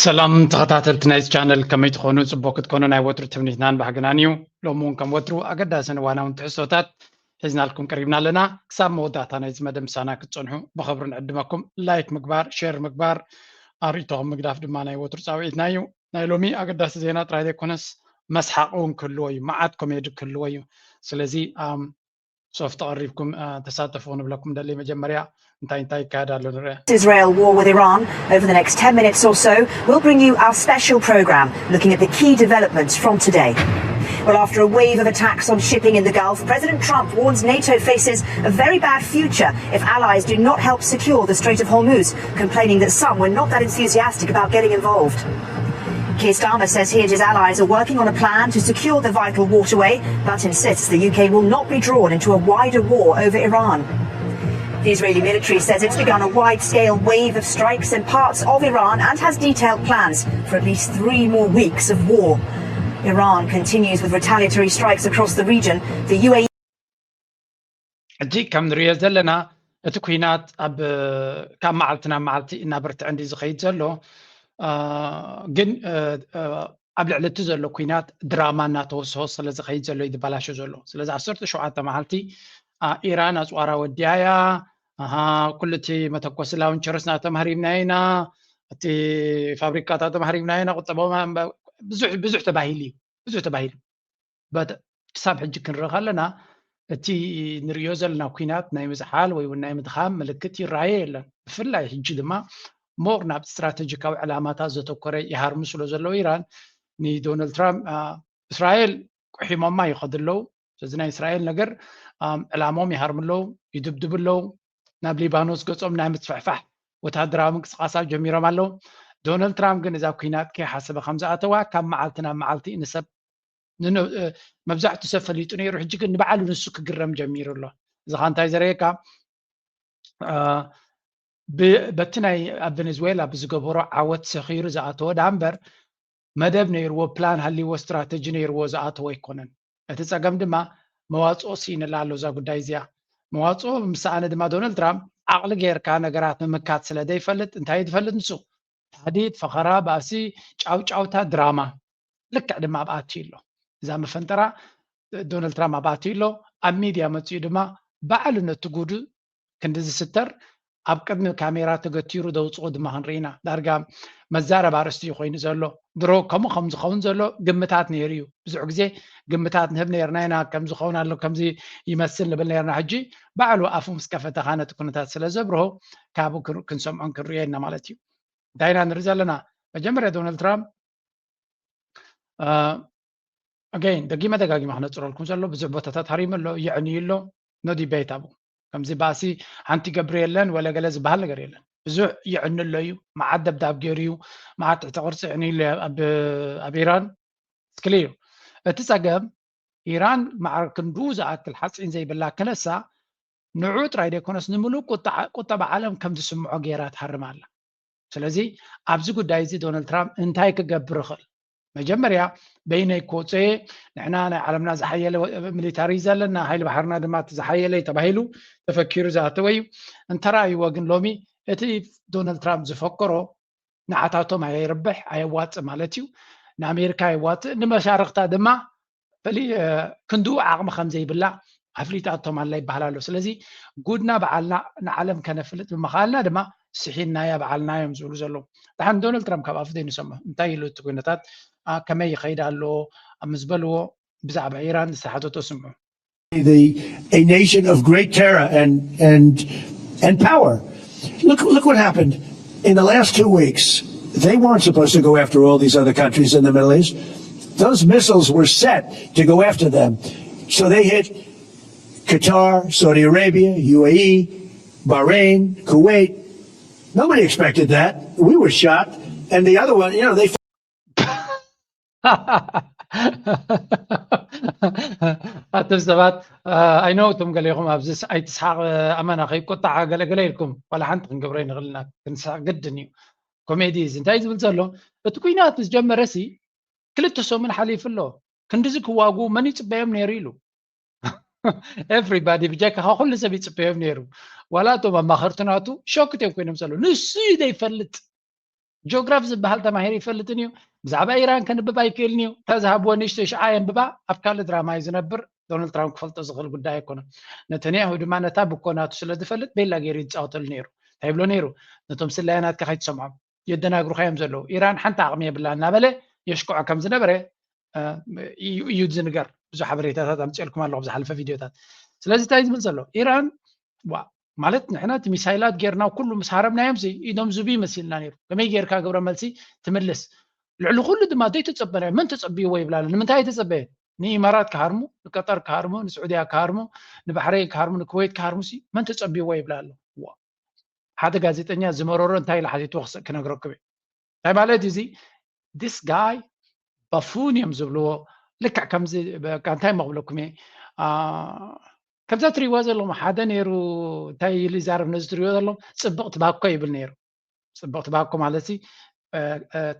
ሰላም ተኸታተልቲ ናይዚ ቻነል፣ ከመይ ትኾኑ? ጽቡቕ ክትኮኑ ናይ ወትሩ ትምኒትናን ባህግናን እዩ። ሎሚ እውን ከም ወትሩ ኣገዳስን እዋናውን ትሕዝቶታት ሒዝናልኩም ቀሪብና ኣለና። ክሳብ መወዳእታ ናይዚ መደብ ምሳና ክትጸንሑ ብኽብሪ ንዕድመኩም። ላይክ ምግባር፣ ሼር ምግባር፣ ኣርእይቶኹም ምግዳፍ ድማ ናይ ወትሩ ጻውዒትና እዩ። ናይ ሎሚ ኣገዳሲ ዜና ጥራይ ዘይኮነስ መስሓቕ እውን ክህልዎ እዩ። መዓት ኮሜዲ ክህልዎ እዩ። ስለዚ ኣም፣ ሶፍት ቀሪብኩም እ፣ ተሳተፉ ክንብለኩም ደሊ። መጀመሪያ እንታይ እንታይ ይካየድ ኣሎ ንርአ። Israel war with Iran over the next ten minutes or so will bring you our special program looking at the key developments from today. Well, after a wave of attacks on shipping in the Gulf, President Trump warns NATO faces a very bad future if allies do not help secure the Strait of Hormuz, complaining that some were not that enthusiastic about getting involved. Keir Starmer says he and his allies are working on a plan to secure the vital waterway, but insists the U K will not be drawn into a wider war over Iran. The Israeli military says it's begun a wide scale wave of strikes in parts of Iran and has detailed plans for at least three more weeks of war. Iran continues with retaliatory strikes across the region. The U A E ሕጂ ከም ንሪኦ ዘለና እቲ ኩናት ኣብ ካብ መዓልቲ ናብ መዓልቲ እናበርትዐ እንዲ ዝኸይድ ዘሎ እ፣ ግን እ፣ እ፣ ኣብ ልዕሊ እቲ ዘሎ ኩናት ድራማ እናተወስሆ ስለ ዝኸይድ ዘሎ እዩ ዝበላሾ ዘሎ። ስለዚ ዓሰርተ ሸውዓተ መዓልቲ ኣ፣ ኢራን ኣፅዋራ ወዲኣያ ኣሃ፣ ኩሉ እቲ መተኮሲ ላውንቸርስ ናተማህሪብና ኢና፣ እቲ ፋብሪካታት ተማህሪብና ኢና፣ ቁጠባዊ ብዙሕ ብዙሕ ተባሂሉ እዩ ብዙሕ ተባሂሉ። ክሳብ ሕጂ ክንርኢ ከለና እቲ ንሪኦ ዘለና ኩናት ናይ ምዝሓል ወይ እውን ናይ ምድኻም ምልክት ይረኣየ የለን። ብፍላይ ሕጂ ድማ ሞር ናብ ስትራተጂካዊ ዕላማታት ዘተኮረ ይሃርሙ ስለ ዘለዉ ኢራን ንዶናልድ ትራምፕ እስራኤል ቁሒሞማ ይኸዱ ኣለዉ። ስለዚ ናይ እስራኤል ነገር ዕላሞም ይሃርሙ ኣለዉ፣ ይድብድቡ ኣለዉ። ናብ ሊባኖስ ገጾም ናይ ምፅፍሕፋሕ ወታደራዊ ምንቅስቃሳት ጀሚሮም ኣለዉ። ዶናልድ ትራምፕ ግን እዛ ኩናት ከይሓሰበ ከም ዝኣተዋ ካብ መዓልቲ ናብ መዓልቲ ንሰብ መብዛሕትኡ ሰብ ፈሊጡ ነይሩ። ሕጂ ግን ንባዕሉ ንሱ ክግረም ጀሚሩ ኣሎ። እዚ ኻ እንታይ ዘርእየካ? በቲ ናይ ኣብ ቨነዝዌላ ብዝገበሮ ዓወት ሰኺሩ ዝኣተወ ዳ እምበር መደብ ነይርዎ፣ ፕላን ሃልይዎ፣ ስትራተጂ ነይርዎ ዝኣተወ ኣይኮነን። እቲ ጸገም ድማ መዋፅኦ ስኢንላ ኣሎ እዛ ጉዳይ እዚኣ። መዋፅኦ ምስ ሰኣነ ድማ ዶናልድ ትራምፕ ዓቕሊ ጌርካ ነገራት ምምካት ስለ ዘይፈልጥ እንታይ እዩ ዝፈልጥ ንሱ? ታህዲድ፣ ፈኸራ፣ ባእሲ፣ ጫውጫውታ፣ ድራማ ልክዕ ድማ ኣብኣ ኣትዩ ኣሎ። እዛ መፈንጠራ ዶናልድ ትራምፕ ኣብኣ ኣትዩ ኣሎ። ኣብ ሚድያ መፂኡ ድማ ባዕሉ ነቲ ጉዱ ክንዲ ዝስተር ኣብ ቅድሚ ካሜራ ተገቲሩ ዘውፅኦ ድማ ክንርኢ ኢና። ዳርጋ መዛረብ ኣርእስቲ እዩ ኮይኑ ዘሎ። ድሮ ከምኡ ከም ዝኸውን ዘሎ ግምታት ነይሩ እዩ። ብዙሕ ግዜ ግምታት ንህብ ነርና ኢና፣ ከም ዝኸውን ኣሎ፣ ከምዚ ይመስል ንብል ነርና። ሕጂ ባዕሉ ኣፉ ምስ ከፈተ ኸዓ ነቲ ኩነታት ስለ ዘብርሆ ካብኡ ክን- ክንሰምዖን ክንርእዮ ኢና ማለት እዩ። እንታይ ኢና ንርኢ ዘለና? መጀመርያ ዶናልድ ትራምፕ ኣገይን ደጊመ ደጋጊመ ክነፅረልኩም ዘሎ ብዙሕ ቦታታት ሃሪሙ ኣሎ፣ የዕንዩ ኣሎ። ኖ ዲቤት ኣብኡ ከምዚ ባእሲ ሓንቲ ይገብር የለን ወለ ገለ ዝበሃል ነገር የለን። ብዙሕ ይዕንሎ እዩ። መዓት ደብዳብ ገይሩ እዩ። መዓት ትሕቲ ቅርፂ ይዕንዩ ኣሎ ኣብ ኢራን። ክሊር እቲ ፀገም ኢራን ማዕረ ክንድኡ ዝኣክል ሓፂን ዘይብላ ክነሳ ንዑ ጥራይ ዘይኮነስ ንምሉእ ቁጠባ ዓለም ከም ዝስምዖ ገይራ ትሃርም ኣላ። ስለዚ ኣብዚ ጉዳይ እዚ ዶናልድ ትራምፕ እንታይ ክገብር ይኽእል? መጀመርያ በይነይ ክወፅኦ እየ፣ ንሕና ናይ ዓለምና ዝሓየለ ሚሊታሪ እዩ ዘለና፣ ሓይሊ ባሕርና ድማ እቲ ዝሓየለ እዩ ተባሂሉ ተፈኪሩ ዝኣተወ እዩ። እንተረኣይዎ ግን ሎሚ እቲ ዶናልድ ትራምፕ ዝፈከሮ ንዓታቶም ኣየርብሕ ኣየዋፅእ ማለት እዩ። ንኣሜሪካ ኣየዋፅእ፣ ንመሻርክታ ድማ ፈሊ ክንድኡ ዓቕሚ ከም ዘይብላ ኣፍሊጣቶም ኣላ ይበሃል ኣሎ። ስለዚ ጉድና በዓልና ንዓለም ከነፍልጥ ብምኽኣልና ድማ ስሒናያ በዓልና እዮም ዝብሉ ዘለዉ። ደሓን ዶናልድ ትራምፕ ካብ ኣፉ ዘይንሰምዖ እንታይ ኢሉ እቲ ኩነታት ከመይ ይኸይድ ኣሎ ምስ በልዎ ብዛዕባ ኢራን ዝተሓተቶ ስምዑ። The, a nation of great terror and, and, and power. Look, look what happened in the last two weeks. They weren't supposed to go after all these other countries in the Middle East. Those missiles were set to go after them. So they hit Qatar, Saudi Arabia, U A E, Bahrain, Kuwait. Nobody expected that. We were shocked. And the other one, you know, they ኣቶም ሰባት ኣይነው እቶም ገሌኹም ኣብዚ ኣይትስሓቕ ኣመና ከይቆጣዓ ገለገለ ኢልኩም ዋላ ሓንቲ ክንገብሮ ይንኽእል ኢና። ክንስሓቕ ግድን እዩ። ኮሜዲ እዚ እንታይ ዝብል ዘሎ እቲ ኩናት ምስ ጀመረ ሲ ክልተ ሰሙን ሓሊፉ ኣሎ። ክንድዚ ክዋጉ መን ይፅበዮም ነይሩ ኢሉ everybody ብጀካ ካብ ኩሉ ሰብ ይፅበዮም ነይሩ። ዋላ እቶም ኣማኸርቲ ናቱ ሾክት እዮም ኮይኖም ዘለዉ። ንሱ እዩ ዘይፈልጥ ጂኦግራፊ ዝበሃል ተማሂሩ ይፈልጥን እዩ። ብዛዕባ ኢራን ከንብብ ኣይክእልን እዩ። እታ ዝሃብዎ ንእሽተይ ሽዓ የንብባ፣ ኣብ ካልእ ድራማ እዩ ዝነብር። ዶናልድ ትራምፕ ክፈልጦ ዝኽእል ጉዳይ ኣይኮነን። ነተንያሁ ድማ ነታ ብኮ ናቱ ስለ ዝፈልጥ ቤላ ገይሩ ይፃወተሉ ነይሩ። እንታይ ይብሎ ነይሩ? ነቶም ስለያ ናትካ ከይትሰምዖም፣ የደናግሩኻ እዮም ዘለዉ። ኢራን ሓንቲ ዓቕሚ የብላ እናበለ የሽክዖ ከም ዝነበረ እዩ ዝንገር። ብዙ ሓበሬታታት ኣምፅኤልኩም ኣለኹ ዝሓለፈ ቪድዮታት። ስለዚ እንታይ ዝብል ዘሎ? ኢራን ማለት ንሕና እቲ ሚሳይላት ጌርና ኩሉ ምስ ሃረምናዮም ኢዶም ዝብዩ መሲልና ነይሩ። ከመይ ጌርካ ግብረ መልሲ ትምልስ? ልዕሊ ኩሉ ድማ ዘይተፀበናዮ፣ መን ተፀብይዎ ይብላ ኣሎ። ንምንታይ ኣይተፀበየን? ንኢማራት ክሃርሙ፣ ንቀጠር ክሃርሙ፣ ንስዑድያ ክሃርሙ፣ ንባሕረይን ክሃርሙ፣ ንኩወይት ክሃርሙ ሲ መን ተፀብይዎ ይብላ ኣሎ። ሓደ ጋዜጠኛ ዝመረሮ እንታይ ኢሉ ሓቲትዎ ክነግረኩም እየ። እንታይ ማለት እዩ እዚ? This guy buffoon እዮም ዝብልዎ። ልክዕ ከምዚ በቃ እንታይ እሞ ክብለኩም እየ፣ ከምዛ ትሪእዋ ዘለኹም ሓደ ነይሩ። እንታይ ኢሉ ይዛረብ ነዚ ትሪእዎ ዘለኹም? ፅብቕቲ ባኮ ይብል ነይሩ። ፅብቕቲ ባኮ ማለት ሲ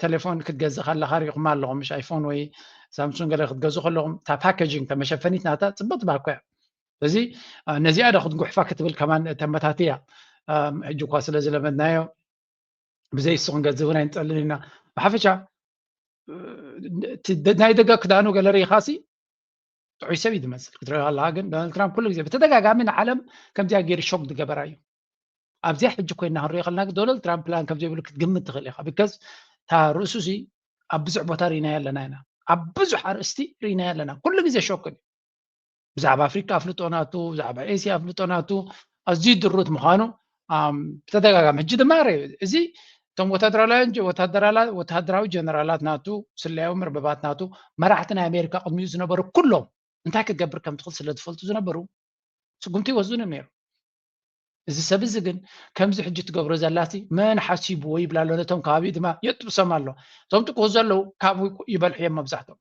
ቴሌፎን ክትገዝእ ከለካ ሪኢኹም ኣለኹም፣ ምሽ ኣይፎን ወይ ሳምሱንግ ገለ ክትገዝኡ ከለኹም እታ ፓኬጂንግ፣ እታ መሸፈኒት ናታ ፅብቕቲ ባኮ እያ። ስለዚ ነዚኣ ዶ ክትጉሕፋ ክትብል ከማን ተመታት እያ። ሕጂ እኳ ስለ ዝለመድናዮ ብዘይ እሱ ክንገዝእ እውን ኣይንፀልን ኢና። ብሓፈሻ ናይ ደገ ክዳኑ ገለ ርኢኻሲ ጥዑይ ሰብ እዩ ዝመስል ክትሪኦ ከለካ። ግን ዶናልድ ትራምፕ ኩሉ ግዜ ብተደጋጋሚ ንዓለም ከምዚኣ ገይሩ ሾክ ዝገበራ እዩ። ኣብዚኣ ሕጂ ኮይና ክንሪኦ ከለና ግን ዶናልድ ትራምፕ ፕላን ከም ዘይብሉ ክትግምት ትኽእል ኢኻ። ቢካዝ እታ ርእሱ ሲ ኣብ ብዙሕ ቦታ ርኢናዮ ኣለና ኢና። ኣብ ብዙሕ ኣርእስቲ ርኢናዮ ኣለና። ኩሉ ግዜ ሾክ እዩ። ብዛዕባ ኣፍሪካ ኣፍልጦ ናቱ፣ ብዛዕባ ኤስያ ኣፍልጦ ናቱ ኣዝዩ ድሩት ምዃኑ ብተደጋጋሚ። ሕጂ ድማ እዚ እቶም ወታደራዊ ጀነራላት ናቱ፣ ስለያዊ መርበባት ናቱ፣ መራሕቲ ናይ ኣሜሪካ ቅድሚኡ ዝነበሩ ኩሎም እንታይ ክትገብር ከም ትኽእል ስለ ዝፈልጡ ዝነበሩ ስጉምቲ ይወስዱ ነይሩ። እዚ ሰብ እዚ ግን ከምዚ ሕጂ ትገብሮ ዘላሲ መን ሓሲብዎ ይብላ ኣሎ። ነቶም ከባቢኡ ድማ የጥብሶም ኣሎ። እቶም ጥቅኡ ዘለዉ ካብኡ ይበልሑ እዮም መብዛሕቶም።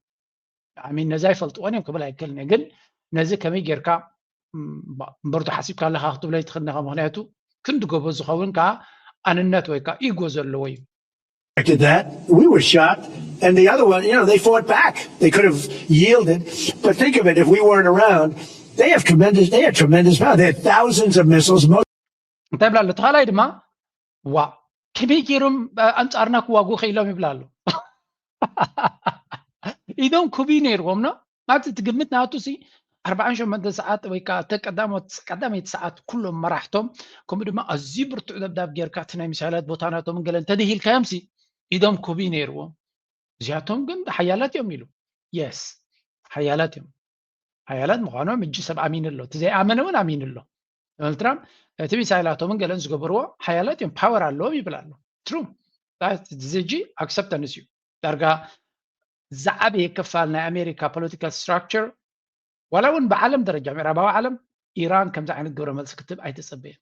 ኣሚን ነዚ ኣይፈልጥዎን እዮም ክብል ኣይክእልን እየ። ግን ነዚ ከመይ ጌርካ እምበርዶ ሓሲብካ ኣለካ ክትብሎ ይትኽእል ኢኻ። ምክንያቱ ክንዲ ጎበዝ ዝኸውን ከዓ ኣንነት ወይ ከዓ ኢጎ ዘለዎ እዩ። Did that. We were shocked. And the other one, you know, they fought back. They could have yielded. But think of it, if we weren't around, they have tremendous, they had tremendous power. They had thousands of missiles. Most እንታይ ብላ ኣሎ? እቲ ካልኣይ ድማ ዋ ከመይ ገይሮም ኣንጻርና ክዋጉ ከኢሎም ይብላ ኣሎ። ኢዶም ክብዩ ነይርዎም ነው ማለት እቲ ግምት ናቱ ሲ ኣርባዓን ሸሞንተን ሰዓት ወይ ከዓ ቀዳመይቲ ሰዓት ኩሎም መራሕቶም ከምኡ ድማ ኣዝዩ ብርቱዕ ደብዳብ ጌርካ እቲ ናይ ሚሳይላት ቦታ ናቶም ገለ እንተደሂልካዮም ሲ ኢዶም ክብዩ ነይርዎም። እዚኣቶም ግን ሓያላት እዮም ኢሉ። የስ ሓያላት እዮም። ሓያላት ምዃኖም እጂ ሰብ ኣሚኑ ኣሎ። እቲ ዘይኣመነ እውን ኣሚኑ ኣሎ። ዶናልድ ትራምፕ እቲ ሚሳይላቶምን ገለን ዝገበርዎ ሓያላት እዮም፣ ፓወር ኣለዎም ይብል ኣሎ። ትሩ እዚ እጂ ኣክሰፕተንስ እዩ። ዳርጋ ዝዓበየ ክፋል ናይ ኣሜሪካ ፖለቲካል ስትራክቸር ዋላ እውን ብዓለም ደረጃ ምዕራባዊ ዓለም ኢራን ከምዚ ዓይነት ግብረ መልሲ ክትብ ኣይተፀበየን።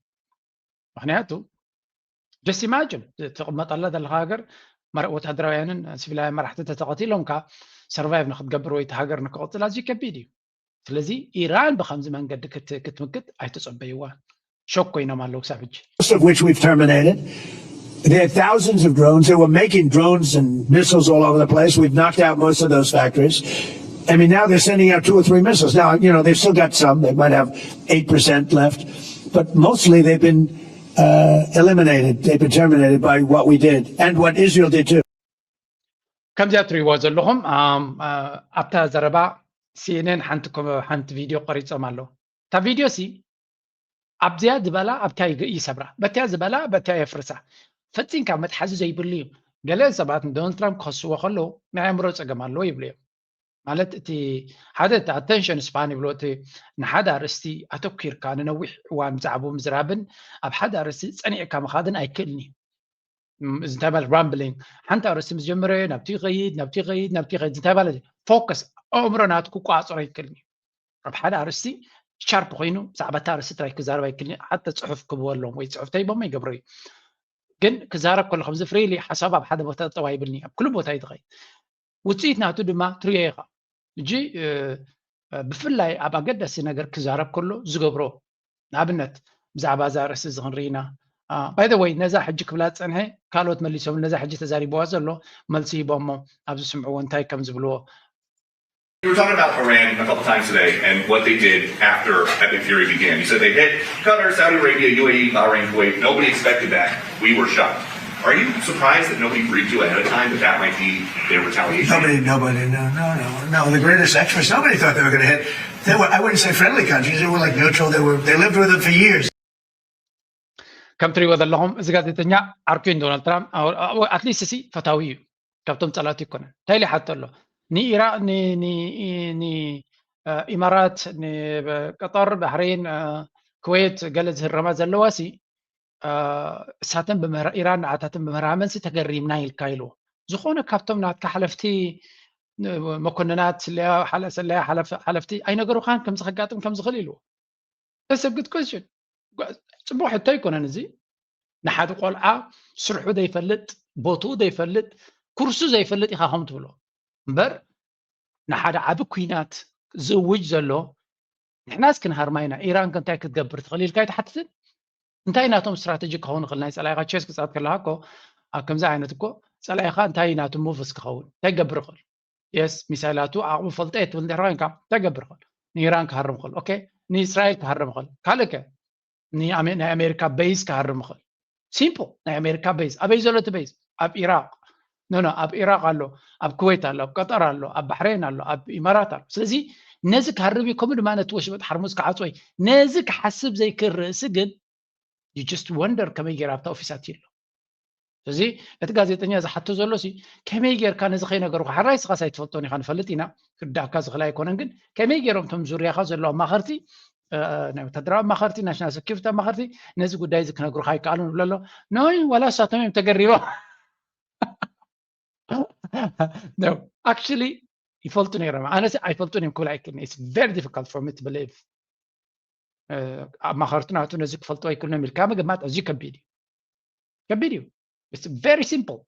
ምክንያቱ just imagine ትቕመጠላ ዘለካ ሃገር ወታደራውያንን ሲቪላውያን መራሕቲ ተተቐቲሎም ካ ሰርቫይቭ ንክትገብር ወይ ሃገር ንክቕፅል ኣዝዩ ከቢድ እዩ። ስለዚ ኢራን ብከምዚ መንገዲ ክትምክት ኣይተፀበይዋ። ሾክ ኮይኖም ኣለዉ ክሳብ ሕጂ። Most of which we've terminated. They had thousands of drones. They were making drones and missiles all over the place. We've knocked out most of those factories. I mean, now they're sending out two or three missiles. Now, you know, they've still got some. They might have eight percent left. But mostly they've been uh, eliminated. They've been terminated by what we did and what Israel did too. ከምዚኣ ትሪእዎ ዘለኹም ኣብታ ዘረባ ሲኤንኤን ሓንቲ ሓንቲ ቪድዮ ቆሪፆም ኣለዉ። እታ ቪድዮ ሲ ኣብዚኣ ዝበላ ኣብታ ይሰብራ፣ በቲያ ዝበላ በቲያ የፍርሳ። ፈፂምካ መትሓዚ ዘይብሉ እዩ። ገለ ሰባት ንዶናልድ ትራምፕ ክኸስዎ ከለዉ ናይ ኣእምሮ ፀገም ኣለዎ ይብሉ እዮም። ማለት እቲ ሓደ እቲ ኣተንሽን ስፓን ይብሎ እቲ ንሓደ ኣርእስቲ ኣተኪርካ ንነዊሕ እዋን ብዛዕባኡ ምዝራብን ኣብ ሓደ ኣርእስቲ ፀኒዕካ ምኻድን ኣይክእልን እዩ። እዚ እንታይ ማለት ራምብሊንግ ሓንቲ ኣርእስቲ ምስ ጀመረ ናብቲ ይኸይድ ናብቲ ይኸይድ ናብቲ ይኸይድ እንታይ ማለት እዩ? ፎከስ ኣእምሮ ናቱ ክቆፃፀሮ ኣይክእልን እዩ። ኣብ ሓደ ኣርእስቲ ሻርፕ ኮይኑ ብዛዕባ እቲ ኣርእስቲ ጥራይ ክዛረብ ኣይክእልን እዩ። ሓተ ፅሑፍ ክብዎ ኣለዎም ወይ ፅሑፍ ተይቦሞ ይገብሮ እዩ። ግን ክዛረብ ከሎ ከምዚ ፍሪሊ ሓሳብ ኣብ ሓደ ቦታ ጠጠው ኣይብልን እዩ። ኣብ ኩሉ ቦታ እዩ ዝኸይድ። ውፅኢት ናቱ ድማ ትሪኦ ኢኻ። ሕጂ ብፍላይ ኣብ ኣገዳሲ ነገር ክዛረብ ከሎ ዝገብሮ ንኣብነት ብዛዕባ እዛ ርእሲ እዚ ክንርኢ ኢና። By the way ነዛ ሕጂ ክብላ ዝፀንሐ ካልኦት መሊሶም ነዛ ሕጂ ተዛሪብዋ ዘሎ መልሲ ሂቦሞ ኣብ ዝስምዕዎ እንታይ ከም ዝብልዎ We were talking about Iran a couple times today and what they did after Epic Fury began. You said they hit Qatar, Saudi Arabia, U A E, Bahrain, Kuwait. Nobody expected that. We were shocked. Are you surprised that nobody briefed you ahead of time that that might be their retaliation? Nobody, nobody, no, no, no, no. The greatest experts, nobody thought they were going to hit. They were, I wouldn't say friendly countries. They were like neutral. They were, they lived with them for years. ከም ትሪእዎ ዘለኹም እዚ ጋዜጠኛ ዓርኩ ዶናልድ ትራምፕ ኣትሊስት ሲ ፈታዊ እዩ። ካብቶም ጸላእቱ ኣይኮነን። እንታይ ኢሉ ይሓቶ ኣሎ? ንኢራን ንኢማራት፣ ንቀጠር፣ ባሕሬን፣ ኩዌት ገለ ዝህረማ ዘለዋ ሲ እሳተን ኢራን ንዓታትን ብምህራመን ሲ ተገሪምና ኢልካ ኢልዎ። ዝኾነ ካብቶም ናትካ ሓለፍቲ መኮንናት ስለያ ሓለፍቲ ኣይነገሩኻን ከምዚ ከጋጥም ከም ዝኽእል ኢልዎ። That's a good question. ጽቡቕ ሕቶ ኣይኮነን እዚ። ንሓደ ቆልዓ ስርሑ ዘይፈልጥ፣ ቦትኡ ዘይፈልጥ፣ ኩርሱ ዘይፈልጥ ኢኻ ከም ትብሎ እምበር ንሓደ ዓቢ ኩናት ዝእውጅ ዘሎ ንሕናስ ክንሃርማ ኢና፣ ኢራን ከ እንታይ ክትገብር ትኽእል ኢልካ ኣይትሓትትን? እንታይ ናቶም ስትራተጂ ክኸውን ይኽእል? ናይ ጸላኢኻ ቸስ ክጻወት ከለኻ እኮ ኣብ ከምዚ ዓይነት እኮ ጸላኢኻ እንታይ ናቱ ሙቭስ ክኸውን እንታይ ክገብር ይኽእል? የስ ሚሳይላቱ ዓቕሙ ፈልጠ እየ ትብል እንድሕር ኮይንካ እንታይ ክገብር ይኽእል? ንኢራን ክሃርም ይኽእል። ኦኬ ንእስራኤል ክሃርም ይኽእል። ካልእ ከ ናይ ኣሜሪካ ቤዝ ክሃርም ይኽእል። ሲምፕል ናይ ኣሜሪካ ቤዝ ኣበይ ዘሎ እቲ ቤዝ? ኣብ ኢራቅ ኖ ኖ ኣብ ኢራቅ ኣሎ፣ ኣብ ኩዌት ኣሎ፣ ኣብ ቀጠር ኣሎ፣ ኣብ ባሕሬን ኣሎ፣ ኣብ ኢማራት ኣሎ። ስለዚ ነዚ ክሃርም እዩ ከምኡ ድማ ነቲ ወሽመጥ ሓርሙዝ ክዓፅወይ ነዚ ክሓስብ ዘይክእል ርእሲ ግን you just wonder ከመይ ገይሩ ኣብታ ኦፊስ ኣትዩ ኣሎ። ስለዚ እቲ ጋዜጠኛ ዝሓቶ ዘሎ ሲ ከመይ ጌርካ ነዚ ከይነገርኩ ሓራይ ስኻስ ኣይትፈልጦን ኢኻ ንፈልጥ ኢና ክርዳእካ ዝኽእል ኣይኮነን ግን ከመይ ገይሮም እቶም ዙርያኻ ዘለዉ ኣማኸርቲ ናይ ወታደራዊ ኣማኸርቲ ናሽናል ሰኪሪቲ ኣማኸርቲ ነዚ ጉዳይ እዚ ክነግሩኻ ኣይከኣሉን ይብሎ ኣሎ። ኖይ ዋላ እሳቶም እዮም ተገሪቦም። No, actually ይፈልጡ ነይሮም። ኣነ ኣይፈልጡን እዮም ክብል ኣይክእልን። It's very difficult for me to believe ኣማኸርቱ ናቱ ነዚ ክፈልጡ ኣይክእሉን ኢልካ ምግማት ኣዝዩ ከቢድ እዩ። ከቢድ እዩ። It's very simple።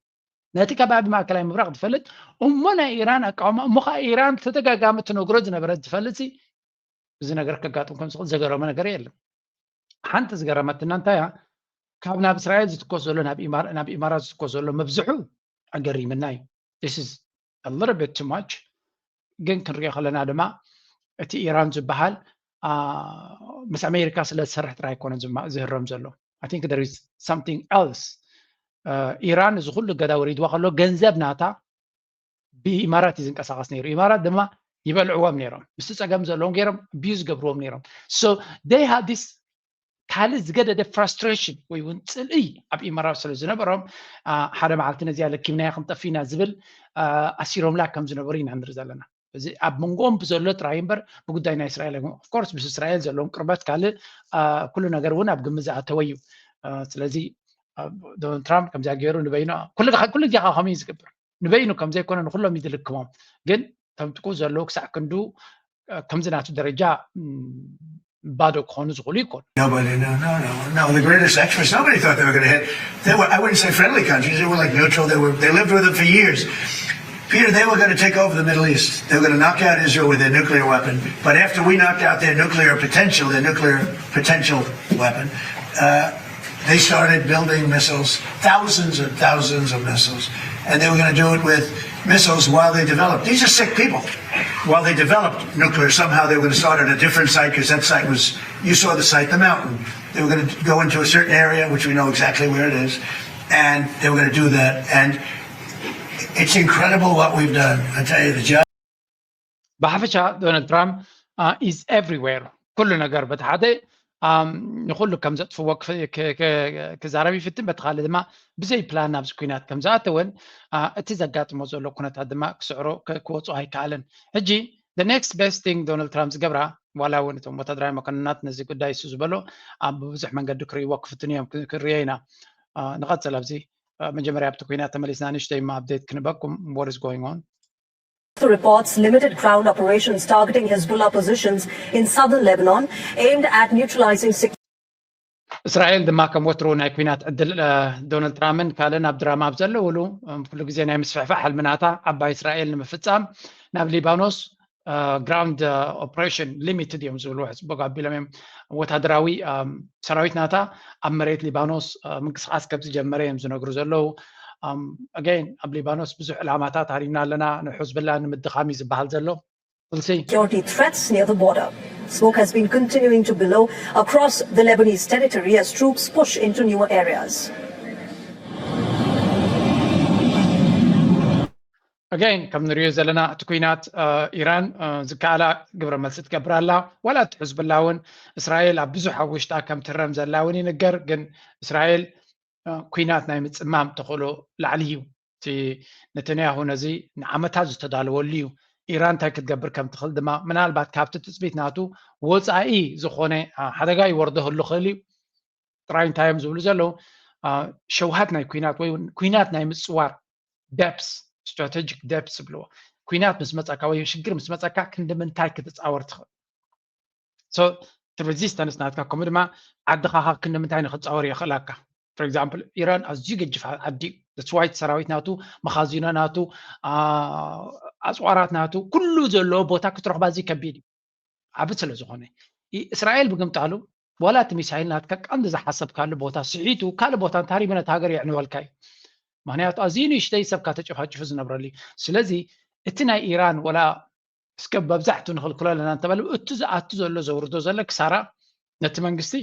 ነቲ ከባቢ ማእከላይ ምብራቕ ዝፈልጥ እሞ ናይ ኢራን ኣቃውማ እሞ ከዓ ኢራን ተደጋጋሚ ትነግሮ ዝነበረት ዝፈልጥ እዚ ነገር ከጋጥም ከም ዝኽእል ዘገረመ ነገር የለን። ሓንቲ ዝገረመትና እንታይ እያ? ካብ ናብ እስራኤል ዝትኮስ ዘሎ ናብ ኢማራት ዝትኮስ ዘሎ መብዝሑ ኣገሪምና እዩ። This is a little bit too much። ግን ክንሪኦ ከለና ድማ እቲ ኢራን ዝበሃል ምስ ኣሜሪካ ስለ ዝሰርሕ ጥራይ ኣይኮነን ዝህረም ዘሎ። I think there is something else። ኢራን እዚ ኩሉ ገዳ ወሪድዋ ከሎ ገንዘብ ናታ ብኢማራት እዩ ዝንቀሳቀስ ነይሩ። ኢማራት ድማ ይበልዕዎም ነይሮም፣ ምስቲ ፀገም ዘለዎም ገይሮም ብዩ ዝገብርዎም ነይሮም። So they had this ካልእ ዝገደደ ፍራስትሬሽን ወይ እውን ፅልእይ ኣብ ኢማራት ስለ ዝነበሮም ሓደ መዓልቲ ነዚኣ ለኪምናያ ክንጠፊና ዝብል ኣሲሮምላ ከም ዝነበሩ ኢና ንርኢ ዘለና። እዚ ኣብ መንጎኦም ብዘሎ ጥራይ እምበር ብጉዳይ ናይ እስራኤል ኣይኮነ። Of course ምስ እስራኤል ዘለዎም ቅርበት ካልእ ኩሉ ነገር እውን ኣብ ግምት ዝኣተወ እዩ። ስለዚ ዶናልድ ትራምፕ ከምዚኣ ገይሩ ንበይኑ ኩሉ ግዜ ከዓ ከምኡ እዩ ዝገብር። ንበይኑ ከም ዘይኮነ ንኩሎም እዩ ዝልክሞም። ግን ተምጥቁ ዘለዉ ክሳዕ ክንዱ ከምዚ ናቱ ደረጃ ባዶ ክኾኑ ዝኽእሉ ይኮኑ። Nobody, no, no, no, no. The greatest experts, nobody thought they were going to hit. They were, I wouldn't say friendly countries. They were like neutral. They were, they lived with them for years. Peter, they were going to take over the Middle East. They were going to knock out Israel with their nuclear weapon. But after we knocked out their nuclear potential, their nuclear potential weapon, uh, they started building missiles, thousands and thousands of missiles. And they were going to do it with missiles while they developed. These are sick people. While they developed nuclear, somehow they were going to start at a different site because that site was, you saw the site, the mountain. They were going to go into a certain area, which we know exactly where it is, and they were going to do that. And it's incredible what we've done. I tell you, the job. ብሓፈሻ ዶናልድ ትራምፕ is everywhere ኩሉ ነገር በቲ ሓደ ንኩሉ ከም ዘጥፍዎ ክዛረብ ይፍትን በቲ ካልእ ድማ ብዘይ ፕላን ናብዚ ኩናት ከም ዝኣተወን እቲ ዘጋጥሞ ዘሎ ኩነታት ድማ ክስዕሮ ክወፅኦ ኣይከኣልን። ሕጂ the next best thing ዶናልድ ትራምፕ ዝገብራ ዋላ እውን እቶም ወታደራዊ መኮንናት ነዚ ጉዳይ እሱ ዝበሎ ኣብ ብዙሕ መንገዲ ክርእይዎ ክፍትኑ እዮም ክንሪኦ ኢና። ንቐፅል ኣብዚ መጀመርያ ኣብቲ ኩናት ተመሊስና ንእሽተይ እማ update ክንበኩም what is going on። The reports limited ground operations targeting Hezbollah positions in southern Lebanon aimed at neutralizing. እስራኤል ድማ ከም ወትሩ ናይ ኩናት ዕድል ዶናልድ ትራምፕን ካልእን ኣብ ድራማ ኣብ ዘለውሉ ኩሉ ግዜ ናይ ምስፍሕፋሕ ሕልምናታ ዓባይ እስራኤል ንምፍፃም ናብ ሊባኖስ ground operation limited እዮም ዝብልዎ ሕፅቦ ኣቢሎም እዮም። ወታደራዊ ሰራዊት ናታ ኣብ መሬት ሊባኖስ ምንቅስቃስ ከም ዝጀመረ እዮም ዝነግሩ ዘለዉ። Again ኣብ ሊባኖስ ብዙሕ ዕላማታት ሃሪምና ኣለና፣ ንሕዝብላ ንምድኻም እዩ ዝበሃል ዘሎ። We'll see. Security threats near the border. Smoke has been continuing to billow across the Lebanese territory as troops push into newer areas. Again፣ ከም ንሪኦ ዘለና እቲ ኩናት ኢራን ዝከኣላ ግብረ መልሲ ትገብር ኣላ። ዋላ እቲ ሕዝብላ እውን እስራኤል ኣብ ብዙሕ ኣብ ውሽጣ ከም ትህረም ዘላ እውን ይንገር። ግን እስራኤል ኩናት ናይ ምፅማም ተኽእሎ ላዕሊ እዩ። እቲ ነተንያሁ ነዚ ንዓመታት ዝተዳለወሉ እዩ። ኢራን እንታይ ክትገብር ከም ትኽእል ድማ ምናልባት ካብቲ ትፅቢት ናቱ ወፃኢ ዝኾነ ሓደጋ ይወርደህሉ ክእል እዩ። ጥራይ እንታይ እዮም ዝብሉ ዘለዉ? ሸውሃት ናይ ኩናት ወይ ኩናት ናይ ምፅዋር ደፕስ፣ ስትራቴጂክ ደፕስ ዝብልዎ፣ ኩናት ምስ መፀካ ወይ ሽግር ምስ መፀካ ክንዲ ምንታይ ክትፃወር ትኽእል? So እቲ ሬዚስተንስ ናትካ ከምኡ ድማ ዓድኻ ክንዲ ምንታይ ንክትፃወር የኽእለካ? For example ኢራን ኣዝዩ ገጅፍ ዓዲ እዩ። ተስዋይት ሰራዊት ናቱ፣ መኻዚኖ ናቱ፣ ኣፅዋራት ናቱ፣ ኩሉ ዘለዎ ቦታ ክትረኽባ ኣዝዩ ከቢድ እዩ። ዓቢ ስለ ዝኾነ እስራኤል ብግምጣሉ ዋላ እቲ ሚሳይል ናትካ ቀንዲ ዝሓሰብካሉ ቦታ ስሒቱ ካልእ ቦታ እንተሃሪቡ ነቲ ሃገር የዕንወልካ እዩ። ምክንያቱ ኣዝዩ ንእሽተይ ሰብካ ተጨፋጭፉ ዝነብረሉ እዩ። ስለዚ እቲ ናይ ኢራን ወላ እስከ መብዛሕቱ ንኽልክሎ ኣለና እንተበለ እቲ ዝኣቱ ዘሎ ዘውርዶ ዘሎ ክሳራ ነቲ መንግስቲ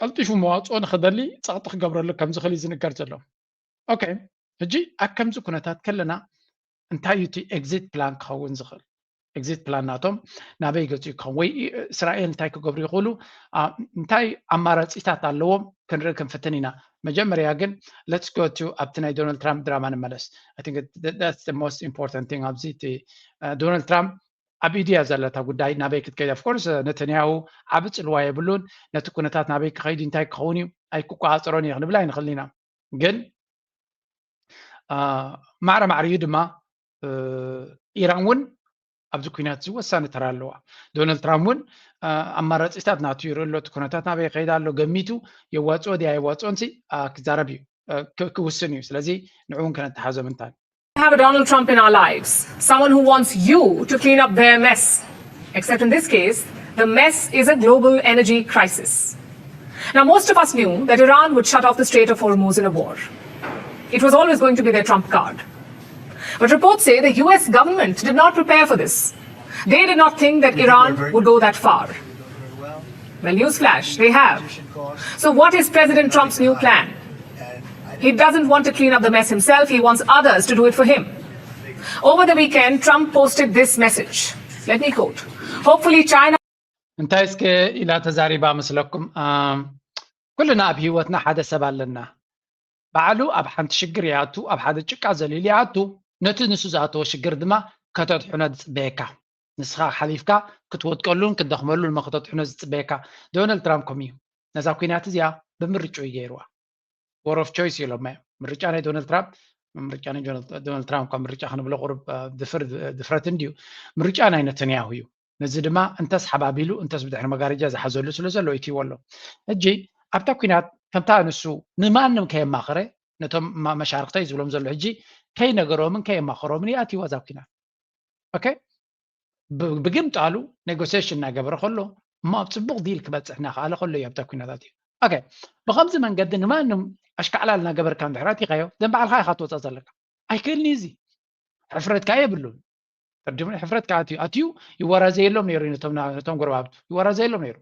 ቀልጢፉ መዋፅኦ ንክደሊ ፀቕጢ ክገብረሉ ከምዝኽእል እዩ ዝንገር ዘሎ። ኦኬ፣ ሕጂ ኣብ ከምዚ ኩነታት ከለና እንታይ እዩ እቲ ኤግዚት ፕላን ክኸውን ዝኽእል? ኤግዚት ፕላን ናቶም ናበይ ገፁ ክኸውን ወይ እስራኤል እንታይ ክገብሩ ይኽእሉ? እንታይ ኣማራፂታት ኣለዎም ክንርኢ ክንፍትን ኢና። መጀመርያ ግን let's go to ኣብቲ ናይ ዶናልድ ትራምፕ ድራማ ንመለስ። I think that's the most important thing ኣብዚ እቲ ዶናልድ ትራምፕ ኣብ ኢዱ እያ ዘለታ ጉዳይ ናበይ ክትከይድ። Of course ነተንያሁ ዓቢ ፅልዋ የብሉን። ነቲ ኩነታት ናበይ ክኸይድ እንታይ ክኸውን እዩ ኣይክቆፃፀሮን እየ ክንብል ኣይንኽእል ኢና። ግን ማዕረ ማዕሪኡ ድማ ኢራን እውን ኣብዚ ኩናት እዚ ወሳኒ ተራ ኣለዋ። ዶናልድ ትራምፕ እውን ኣማራፂታት ናቱ ይርኢ ኣሎ። እቲ ኩነታት ናበይ ይኸይድ ኣሎ ገሚቱ የዋፅኦ ድያ የዋፅኦን ሲ ክዛረብ እዩ ክውስን እዩ። ስለዚ ንዕኡ እውን ከነተሓዞ ምንታን have a Donald Trump in our lives, someone who wants you to clean up their mess. Except in this case, the mess is a global energy crisis. Now, most of us knew that Iran would shut off the Strait of Hormuz in a war. It was always going to be their trump card. But reports say the U S government did not prepare for this. They did not think that Iran would go that far. Well, newsflash, they have. So, what is President Trump's new plan? He doesn't want to clean up the mess himself, he wants others to do it for him. Over the weekend, Trump posted this message. Let me quote. Hopefully, China. እንታይ እስከ ኢላ ተዛሪባ መስለኩም? ኩልና ኣብ ህይወትና ሓደ ሰብ ኣለና። ባዕሉ ኣብ ሓንቲ ሽግር ይኣቱ፣ ኣብ ሓደ ጭቃ ዘሊሉ ይኣቱ። ነቲ ንሱ ዝኣተዎ ሽግር ድማ ከተድሕኖ ዝፅበየካ፣ ንስኻ ሓሊፍካ ክትወድቀሉን ክትደኽመሉን እሞ ከተድሕኖ ዝፅበየካ። ዶናልድ ትራምፕ ከምኡ እዩ። ነዛ ኩናት እዚኣ ብምርጭኡ እዩ ገይርዋ። War of choice ኢሎማ እዮም። ምርጫ ናይ ዶናልድ ትራምፕ ምርጫ ናይ ዶናልድ ትራምፕ ካብ ምርጫ ክንብሎ ቁሩብ ድፍረት እንድዩ። ምርጫ ናይ ነተንያሁ እዩ። ነዚ ድማ እንተስ ሓባቢሉ እንተስ ብድሕሪ መጋረጃ ዝሓዘሉ ስለ ዘሎ ኢትይዎ ኣሎ። ሕጂ ኣብታ ኩናት ከምታ ንሱ ንማንም ከየማኸረ ነቶም መሻርክተይ ዝብሎም ዘሎ ሕጂ ከይነገሮምን ከየማኸሮምን ይኣትይዋ እዛ ኩናት። ኦኬ፣ ብግምጣሉ ኔጎሲሽን እናገበረ ከሎ እሞ ኣብ ፅቡቕ ዲል ክበፅሕ እናኸኣለ ከሎ እዩ ኣብታ ኩናት ኣትዩ። ኦኬ፣ ብከምዚ መንገዲ ንማንም ኣሽካዕላል እናገበርካ እንድሕር ኣቲኻዮ ደም ባዕልኻ ኢኻ ትወፃ ዘለካ። ኣይክእልኒ እዚ ሕፍረትካ የብሉን። ቅድም ሕፍረት ከዓ ኣትዩ ኣትዩ ይወራዘየሎም ነይሩ ነቶም ጎረባብቱ ይወራዘየሎም ነይሩ።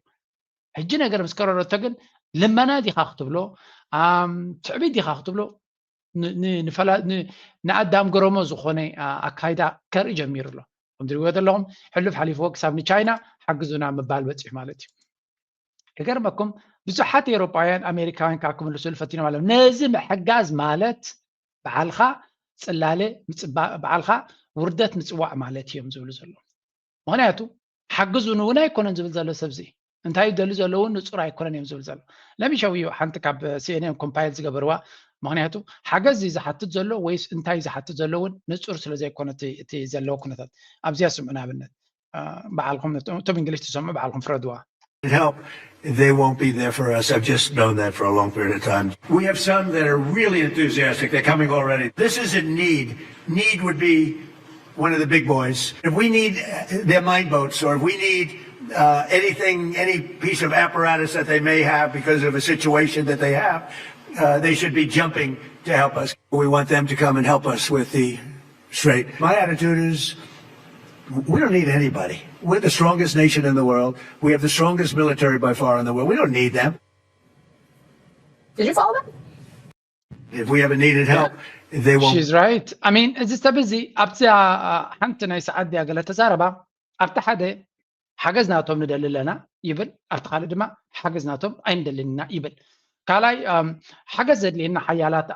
ሕጂ ነገር ምስ ከረረቶ ግን ልመና ዲኻ ክትብሎ ትዕቢት ዲኻ ክትብሎ ንኣዳም ገረሞ ዝኾነ ኣካይዳ ከርኢ ጀሚሩ ኣሎ። ከም ትሪእዎ ዘለኹም ሕሉፍ ሓሊፍዎ ክሳብ ንቻይና ሓግዙና ምባል በፂሑ ማለት እዩ። ክገርመኩም ብዙሓት ኤውሮጳውያን ኣሜሪካውያን ከዓ ክምልስሉ ፈቲኖም ኣለዉ። ነዚ ምሕጋዝ ማለት በዓልኻ ፅላለ በዓልኻ ውርደት ምፅዋዕ ማለት እዮም ዝብሉ ዘለዉ። ምክንያቱ ሓግዙኒ እውን ኣይኮነን ዝብል ዘሎ ሰብዚ እንታይ ደሊ ዘለውን ንፁር ኣይኮነን እዮም ዝብል ዘሎ። ለሚሸውዩ ሓንቲ ካብ ሲኤንኤን ኮምፓይል ዝገበርዋ ምክንያቱ ሓገዝ ዝሓትት ዘሎ ወይስ እንታይ ዝሓትት ዘሎ እውን ንፁር ስለ ዘይኮነ እቲ ዘለዎ ኩነታት ኣብዚኣ ስምዑ ንኣብነት በዓልኩም እቶም እንግሊሽ ትሰምዑ በዓልኩም ፍረድዋ። Help, they won't be there for us. I've just known that for a long period of time. We have some that are really enthusiastic. They're coming already. This is a need. Need would be one of the big boys. If we need their mine boats or if we need uh, anything, any piece of apparatus that they may have because of a situation that they have, uh, they should be jumping to help us. We want them to come and help us with the straight. My attitude is we don't need anybody. We're the strongest nation in the world. We have the strongest military by far in the world. We don't need them. Did you follow that? If we ever needed help, They won't. She's right. I mean, እዚ ሰብ እዚ ኣብዛ ሓንቲ ናይ ሰዓት ድያ ገለ ተዛረባ። ኣብቲ ሓደ ሓገዝ ናቶም ንደሊ ኣለና ይብል፣ ኣብቲ ካልእ ድማ ሓገዝ ናቶም ኣይንደልን ኢና ይብል። ካልኣይ ሓገዝ ዘድልየና ሓያላት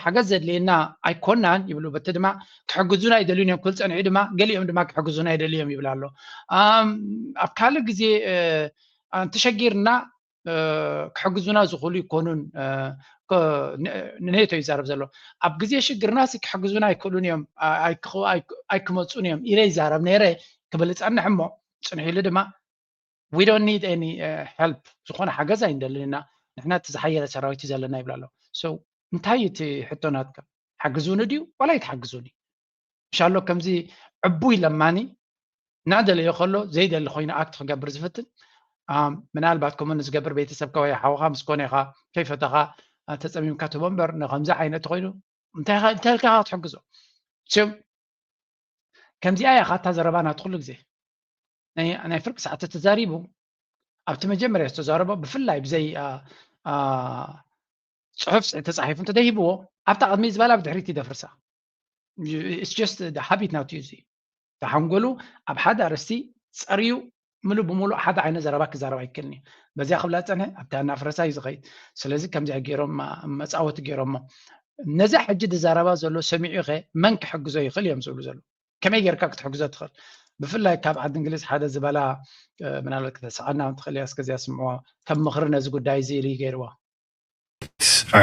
ሓገዝ ዘድልየና ኣይኮናን ይብሉ። በቲ ድማ ክሕግዙና ይደልዩን እዮም ክብል ጸኒሑ ድማ ገሊኦም ድማ ክሕግዙና ይደልዮም ይብል ኣሎ። ኣብ ካልእ ግዜ እንተሸጊርና ክሕግዙና ዝኽእሉ ይኮኑን። ንኔቶ ይዛረብ ዘሎ። ኣብ ግዜ ሽግርና ሲ ክሕግዙና ኣይክእሉን እዮም ኣይክመፁን እዮም ኢለ ይዛረብ ነይረ ክብል ጸንሕ እሞ ጽንሕ ኢሉ ድማ we don't need any help፣ ዝኾነ ሓገዝ ኣይንደልን ኢና፣ ንሕና እቲ ዝሓየለ ሰራዊት እዩ ዘለና ይብል ኣሎ። So እንታይ እቲ ሕቶ ናትካ? ሓግዙኒ ድዩ ዋላ ኣይትሓግዙኒ? ምሻሎ ከምዚ ዕቡይ ለማኒ እናደለዮ ከሎ ዘይደሊ ኮይኑ ኣክት ክገብር ዝፍትን ምናልባት ከምኡ ንዝገብር ቤተሰብካ ወይ ሓውኻ ምስ ኮነ ኢኻ ከይፈተኻ ተፀሚምካ ትቦ እምበር ንከምዚ ዓይነት ኮይኑ እንታይ ኢልካ ክትሕግዞ? ከምዚኣ እያ ካታ ዘረባ ናት ኩሉ ግዜ ናይ ፍርቂ ሰዓት ተዛሪቡ ኣብቲ መጀመርያ ዝተዛረቦ ብፍላይ ብዘይ ፅሑፍ ተፃሒፉ እንተደሂብዎ ኣብታ ቅድሚ ዝበላ ብድሕሪት ይደፍርሳ። It's just the habit ናቱ እዩ። ተሓንጎሉ ኣብ ሓደ ኣርእስቲ ፀርዩ ምሉእ ብምሉእ ሓደ ዓይነት ዘረባ ክዛረብ ኣይክእልን እዩ። በዚያ ክብላ ፀንሐ ኣብታ እናፍረሳ እዩ ዝኸይድ። ስለዚ ከምዚኣ ገይሮም መፃወቲ ገይሮሞ ነዚ ሕጂ ዝዛረባ ዘሎ ሰሚዑ ኸ መን ክሕግዞ ይኽእል እዮም ዝብሉ ዘሎ። ከመይ ጌርካ ክትሕግዞ ትኽእል? ብፍላይ ካብ ዓዲ እንግሊዝ ሓደ ዝበላ ምናልባት ክተስዓና ትኽእል እያ። እስከዚያ ስምዕዋ ከም ምኽሪ ነዚ ጉዳይ እዚ ኢሉ ገይርዋ።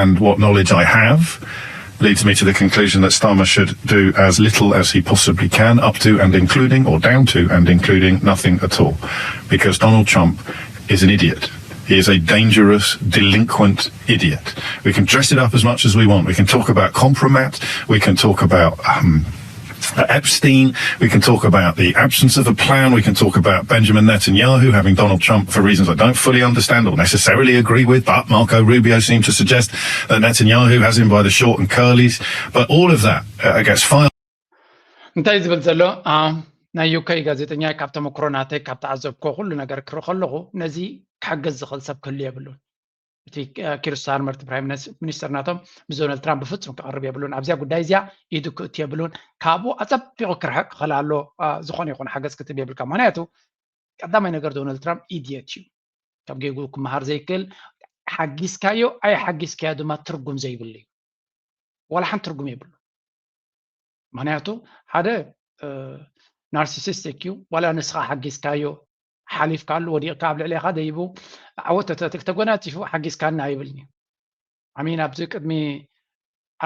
And what knowledge I have leads me to the conclusion that Starmer should do as little as he possibly can, up to and including, or down to and including, nothing at all. Because Donald Trump is an idiot. He is a dangerous, delinquent idiot. We can dress it up as much as we want. We can talk about compromat. We can talk about um, Epstein. We can talk about the absence of a plan. We can talk about Benjamin Netanyahu having Donald Trump for reasons I don't fully understand or necessarily agree with. But Marco Rubio seemed to suggest that Netanyahu has him by the short and curlies. But all of that uh, gets filed. እንታይ ዝብል ዘሎ ናይ UK ጋዜጠኛ ካብ ተመክሮ ናተይ ካብ ተዓዘብኮ ኩሉ ነገር ክርኢ ከለኹ ነዚ ክሕገዝ ዝኽእል ሰብ ክህሉ የብሉን። እቲ ኪር ስታርመር እቲ ፕራይም ሚኒስተር ናቶም ምስ ዶናልድ ትራምፕ ብፍጹም ክቐርብ የብሉን። ኣብዚያ ጉዳይ እዚያ ኢዱ ክእቱ የብሉን። ካብኡ ኣጸቢቑ ክርሕቅ ክኽእል ኣሎ። ዝኾነ ይኹን ሓገዝ ክትብ የብልካ። ምክንያቱ ቀዳማይ ነገር ዶናልድ ትራምፕ ኢድየት እዩ። ካብ ጌጉ ክመሃር ዘይክእል ሓጊዝካዮ ኣይ ሓጊዝካዮ ድማ ትርጉም ዘይብሉ እዩ። ዋላ ሓንቲ ትርጉም የብሉ። ምክንያቱ ሓደ ናርሲሲስቲክ እዩ። ዋላ ንስኻ ሓጊዝካዮ ሓሊፍካሉ ወዲቕካ ኣብ ልዕሌኻ ደይቡ ዓወት ተጎናፂፉ ሓጊዝካኒ ኣይብልን እዩ። ኣሚን ኣብዚ ቅድሚ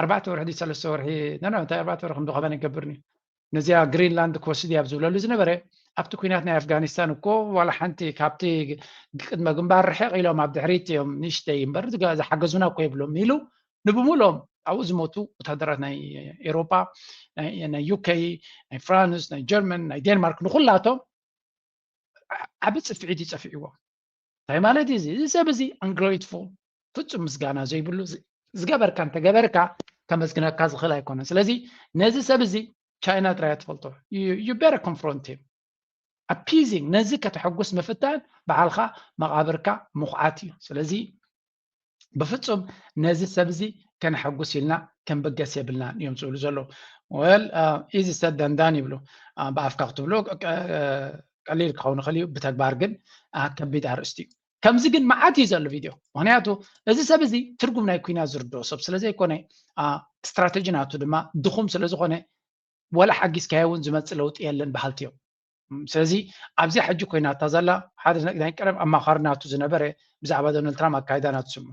ኣርባዕተ ወርሒ ሰለስተ ወርሒ እንታይ ኣርባዕተ ወርሒ ከምዚ ከበን ይገብርኒ ነዚኣ ግሪንላንድ ክወስድ እያ ዝብለሉ ዝነበረ ኣብቲ ኩናት ናይ ኣፍጋኒስታን እኮ ዋላ ሓንቲ ካብቲ ቅድመ ግንባር ርሕቕ ኢሎም ኣብ ድሕሪት እዮም ንእሽተይ እምበር ዝሓገዙና እኮ የብሎም ኢሉ ንብምሎም ኣብኡ ዝሞቱ ወታደራት ናይ ኤሮጳ ናይ ዩኬ ናይ ፍራንስ ናይ ጀርመን ናይ ዴንማርክ ንኩላቶም ዓቢ ጽፍዒት ይጸፍዕዎም። እንታይ ማለት እዩ እዚ ሰብ እዚ ኣንግሬትፉል ፍጹም ምስጋና ዘይብሉ ዝገበርካ እንተገበርካ ከመስግነካ ዝኽእል ኣይኮነን። ስለዚ ነዚ ሰብ እዚ ቻይና ጥራይ ትፈልጦ። You better confront him. ኣፒዚንግ ነዚ ከተሐጉስ ምፍታን በዓልካ መቓብርካ ምኹዓት እዩ። ስለዚ ብፍጹም ነዚ ሰብ እዚ ከነሐጉስ ኢልና ከንበገስ የብልናን እዮም ዝብሉ ዘለዉ። Well easy said than done ይብሉ። ብኣፍካ ክትብሎ ቀሊል ክኸውን ይኽእል እዩ፣ ብተግባር ግን ከቢድ ኣርእስቲ እዩ። ከምዚ ግን መዓት እዩ ዘሎ ቪድዮ። ምክንያቱ እዚ ሰብ እዚ ትርጉም ናይ ኩናት ዝርድኦ ሰብ ስለዘይኮነ ስትራተጂ ናቱ ድማ ድኹም ስለዝኾነ ወላ ሓጊዝካዮ እውን ዝመፅእ ለውጢ የለን በሃልቲ እዮም። ስለዚ ኣብዚኣ ሕጂ ኮይናታ ዘላ ሓደ ናይ ቀደም ኣማኻሪ ናቱ ዝነበረ ብዛዕባ ዶናልድ ትራምፕ ኣካይዳ ናቱ ስምዑ።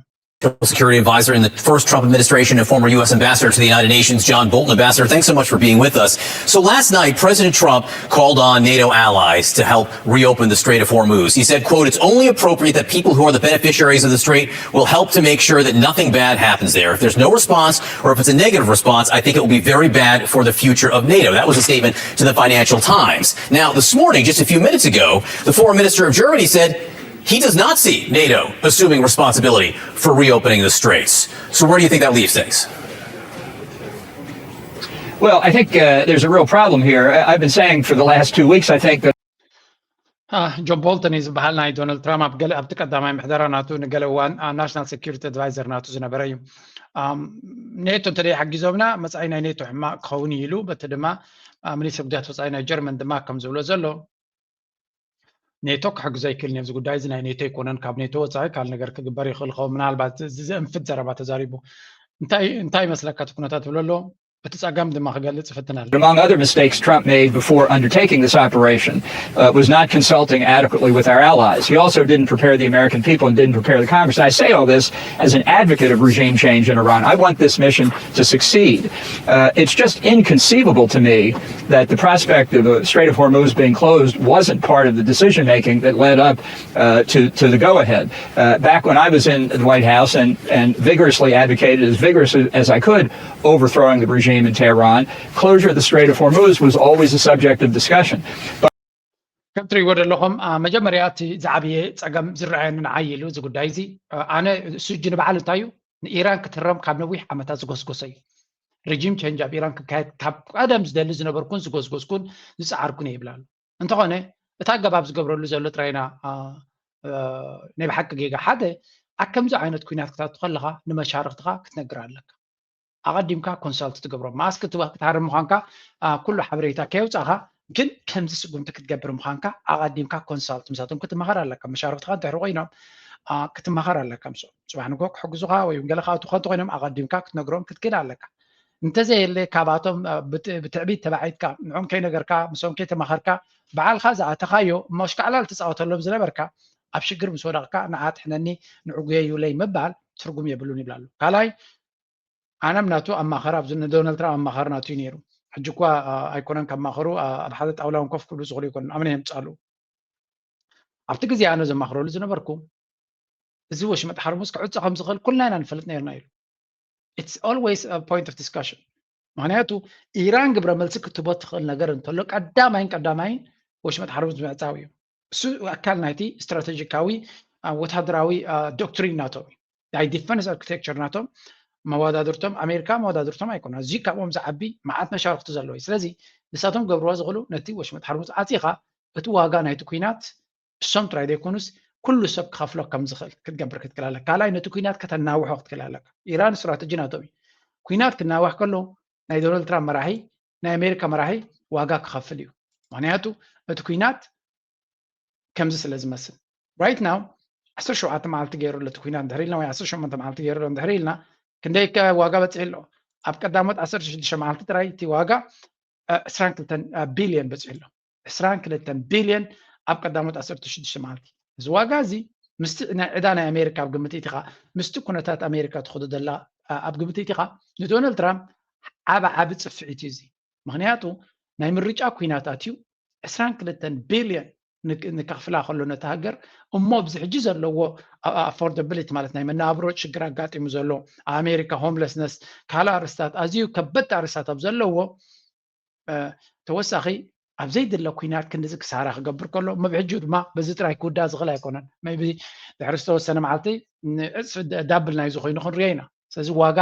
Security advisor in the first Trump administration and former U S ambassador to the United Nations, John Bolton. Ambassador, thanks so much for being with us. So last night, President Trump called on NATO allies to help reopen the Strait of Hormuz. He said, quote, it's only appropriate that people who are the beneficiaries of the strait will help to make sure that nothing bad happens there. If there's no response or if it's a negative response, I think it will be very bad for the future of NATO. That was a statement to the Financial Times. Now, this morning, just a few minutes ago, the foreign minister of Germany said, he does not see NATO assuming responsibility for reopening the straits. So where do you think that leaves things? Well, I think uh, there's a real problem here. I've been saying for the last two weeks, I think that. ጆን ቦልተን እዩ ዝበሃል፣ ናይ ዶናልድ ትራምፕ ኣብ ገለ ኣብቲ ቀዳማይ ምሕደራ ናቱ ንገለ እዋን ናሽናል ሴኩሪቲ ኣድቫይዘር ናቱ ዝነበረ እዩ። ኔቶ እንተ ሓጊዞምና መፃኢ ናይ ኔቶ ሕማቕ ክኸውን እዩ ኢሉ፣ በቲ ድማ ሚኒስትር ጉዳያት ወፃኢ ናይ ጀርመን ድማ ከም ዝብሎ ዘሎ ኔቶ ክሕግዞ ኣይክእልን ኣብዚ ጉዳይ እዚ፣ ናይ ኔቶ ኣይኮነን፣ ካብ ኔቶ ወፃኢ ካልእ ነገር ክግበር ይኽእል ኸውን፣ ምናልባት እዚ ዘእንፍት ዘረባ ተዛሪቡ። እንታይ እንታይ ይመስለካ እቲ ኩነታት ትብሎ ኣሎ? እቲ ጸገም ድማ ክገልጽ ይፍትን ኣሎ። Among other mistakes Trump made before undertaking this operation uh, was not consulting adequately with our allies. He also didn't prepare the American people and didn't prepare the Congress. I say all this as an advocate of regime change in Iran. I want this mission to succeed. Uh, it's just inconceivable to me that the prospect of the Strait of Hormuz being closed wasn't part of the decision making that led up uh, to, to the go ahead. Uh, back when I was in the White House and, and vigorously advocated as vigorously as I could overthrowing the regime in Tehran, closure of the Strait of Hormuz was always a subject of discussion. But ከም ትሪእዎ ዘለኹም መጀመርያ እቲ ዝዓብየ ፀገም ዝረኣየኒ ንዓይ ኢሉ እዚ ጉዳይ እዚ ኣነ እሱ እጂ ንበዓል እንታይ እዩ ንኢራን ክትረም ካብ ነዊሕ ዓመታት ዝጎስጎሰ እዩ። ሪጂም ቸንጅ ኣብ ኢራን ክካየድ ካብ ቀደም ዝደሊ ዝነበርኩን ዝጎስጎስኩን ዝፀዓርኩን እየ ይብላሉ። እንተኾነ እቲ ኣገባብ ዝገብረሉ ዘሎ ጥራይና ናይ ብሓቂ ጌጋ ሓደ ኣብ ከምዚ ዓይነት ኩናት ክታቱ ከለኻ ንመሻርክትኻ ክትነግር ኣለካ። ኣቐዲምካ ኮንሳልት ትገብሮም ማስ ክትሃርም ምዃንካ ኩሉ ሓበሬታ ከየውፃእኻ ግን ከምዚ ስጉምቲ ክትገብር ምዃንካ ኣቐዲምካ ኮንሳልት ምሳቶም ክትመኸር ኣለካ። መሻርክትኻ እንድሕሪ ኮይኖም ክትመኸር ኣለካ። ምስ ፅባሕ ንጎ ክሕግዙኻ ወይ ገለ ክኣቱኻ እንተኮይኖም ኣቐዲምካ ክትነግሮም ክትክእል ኣለካ። እንተዘየለ ካባቶም ብትዕቢት ተባዒትካ ንዖም ከይነገርካ ምሶም ከይተማኸርካ በዓልካ ዝኣተኻዮ እሞ ኣሽካዕላል ትፃወተሎም ዝነበርካ ኣብ ሽግር ምስ ወደቕካ ንዓ ጥሕነኒ ንዕጉየዩለይ ምባል ትርጉም የብሉን ይብላሉ። ካልኣይ ኣነም ናቱ ኣማኸር ኣብዚ ንዶናልድ ትራምፕ ኣማኸር ናቱ እዩ ነይሩ። ሕጂ እኳ ኣይኮነን ካብ ማኸሩ ኣብ ሓደ ጣውላ እውን ኮፍ ክብሉ ዝኽእሉ ይኮኑን ኣመነ የምፃሉ። ኣብቲ ግዜ ኣነ ዘማኽረሉ ዝነበርኩ እዚ ወሽመጥ ሓርሙዝ ክዕፆ ከም ዝኽእል ኩልና ኢና ንፈልጥ ነርና ኢሉ። It's always a point of discussion። ምክንያቱ ኢራን ግብረ መልሲ ክትቦ ትኽእል ነገር እንተሎ ቀዳማይን ቀዳማይን ወሽመጥ ሓርሙዝ ምዕፃው እዩ። እሱ ኣካል ናይቲ ስትራቴጂካዊ ወታደራዊ ዶክትሪን ናቶም እዩ። ናይ ዲፈንስ ኣርኪቴክቸር ናቶም መወዳድርቶም ኣሜሪካ መወዳድርቶም ኣይኮነ እዚ ካብኦም ዝዓቢ መዓት መሻርክቱ ዘለዎ እዩ። ስለዚ ንሳቶም ገብርዎ ዝኽእሉ ነቲ ወሽመጥ ሓርሙዝ ዓፂኻ እቲ ዋጋ ናይቲ ኩናት እሶም ጥራይ ዘይኮኑስ ኩሉ ሰብ ክኸፍሎ ከም ዝኽእል ክትገብር ክትክእል ኣለካ። ካልኣይ ነቲ ኩናት ከተናውሖ ክትክእል ኣለካ። ኢራን ስትራተጂ ናቶም እዩ። ኩናት ክናዋሕ ከሎ ናይ ዶናልድ ትራምፕ መራሒ ናይ ኣሜሪካ መራሒ ዋጋ ክኸፍል እዩ። ምክንያቱ እቲ ኩናት ከምዚ ስለ ዝመስል right now ዓሰርተ ሸውዓተ መዓልቲ ገይሩ ኣሎ እቲ ኩናት እንድሕር ኢልና ወይ ዓሰርተ ሸሞንተ መዓልቲ ገይሩ ኣሎ እንድሕር ኢልና ክንደይ ዋጋ በፂሑ ኣሎ? ኣብ ቀዳሞት ዓሰርተ ሽዱሽተ መዓልቲ ጥራይ እቲ ዋጋ ዕስራን ክልተን ቢልዮን በፂሑ ኣሎ። ዕስራን ክልተን ቢልዮን ኣብ ቀዳሞት ዓሰርተ ሽዱሽተ መዓልቲ። እዚ ዋጋ እዚ ምስቲ ናይ ዕዳ ናይ ኣሜሪካ ኣብ ግምት ኢትኻ ምስቲ ኩነታት ኣሜሪካ ትኸዶ ዘላ ኣብ ግምት ኢትኻ ንዶናልድ ትራምፕ ዓብ ዓብ ፅፍዒት እዩ እዚ። ምክንያቱ ናይ ምርጫ ኩናት ኣትዩ ዕስራን ክልተን ቢልዮን ንከኽፍላ ከሎ ነቲ ሃገር እሞ ኣብዚ ሕጂ ዘለዎ ኣፎርዳብሊቲ ማለት ናይ መናብሮ ሽግር ኣጋጢሙ ዘሎ ኣብ ኣሜሪካ ሆምለስነስ ካልእ ኣርስታት ኣዝዩ ከበድቲ ኣርስታት ኣብ ዘለዎ ተወሳኺ ኣብ ዘይድለ ኩናት ክንድዚ ክሳራ ክገብር ከሎ መብሕጂኡ ድማ በዚ ጥራይ ክውዳእ ዝኽእል ኣይኮነን። maybe ድሕሪ ዝተወሰነ መዓልቲ ንዕፅፊ ዳብል ናይ ዝኾይኑ ክንሪኦ ኢና። ስለዚ ዋጋ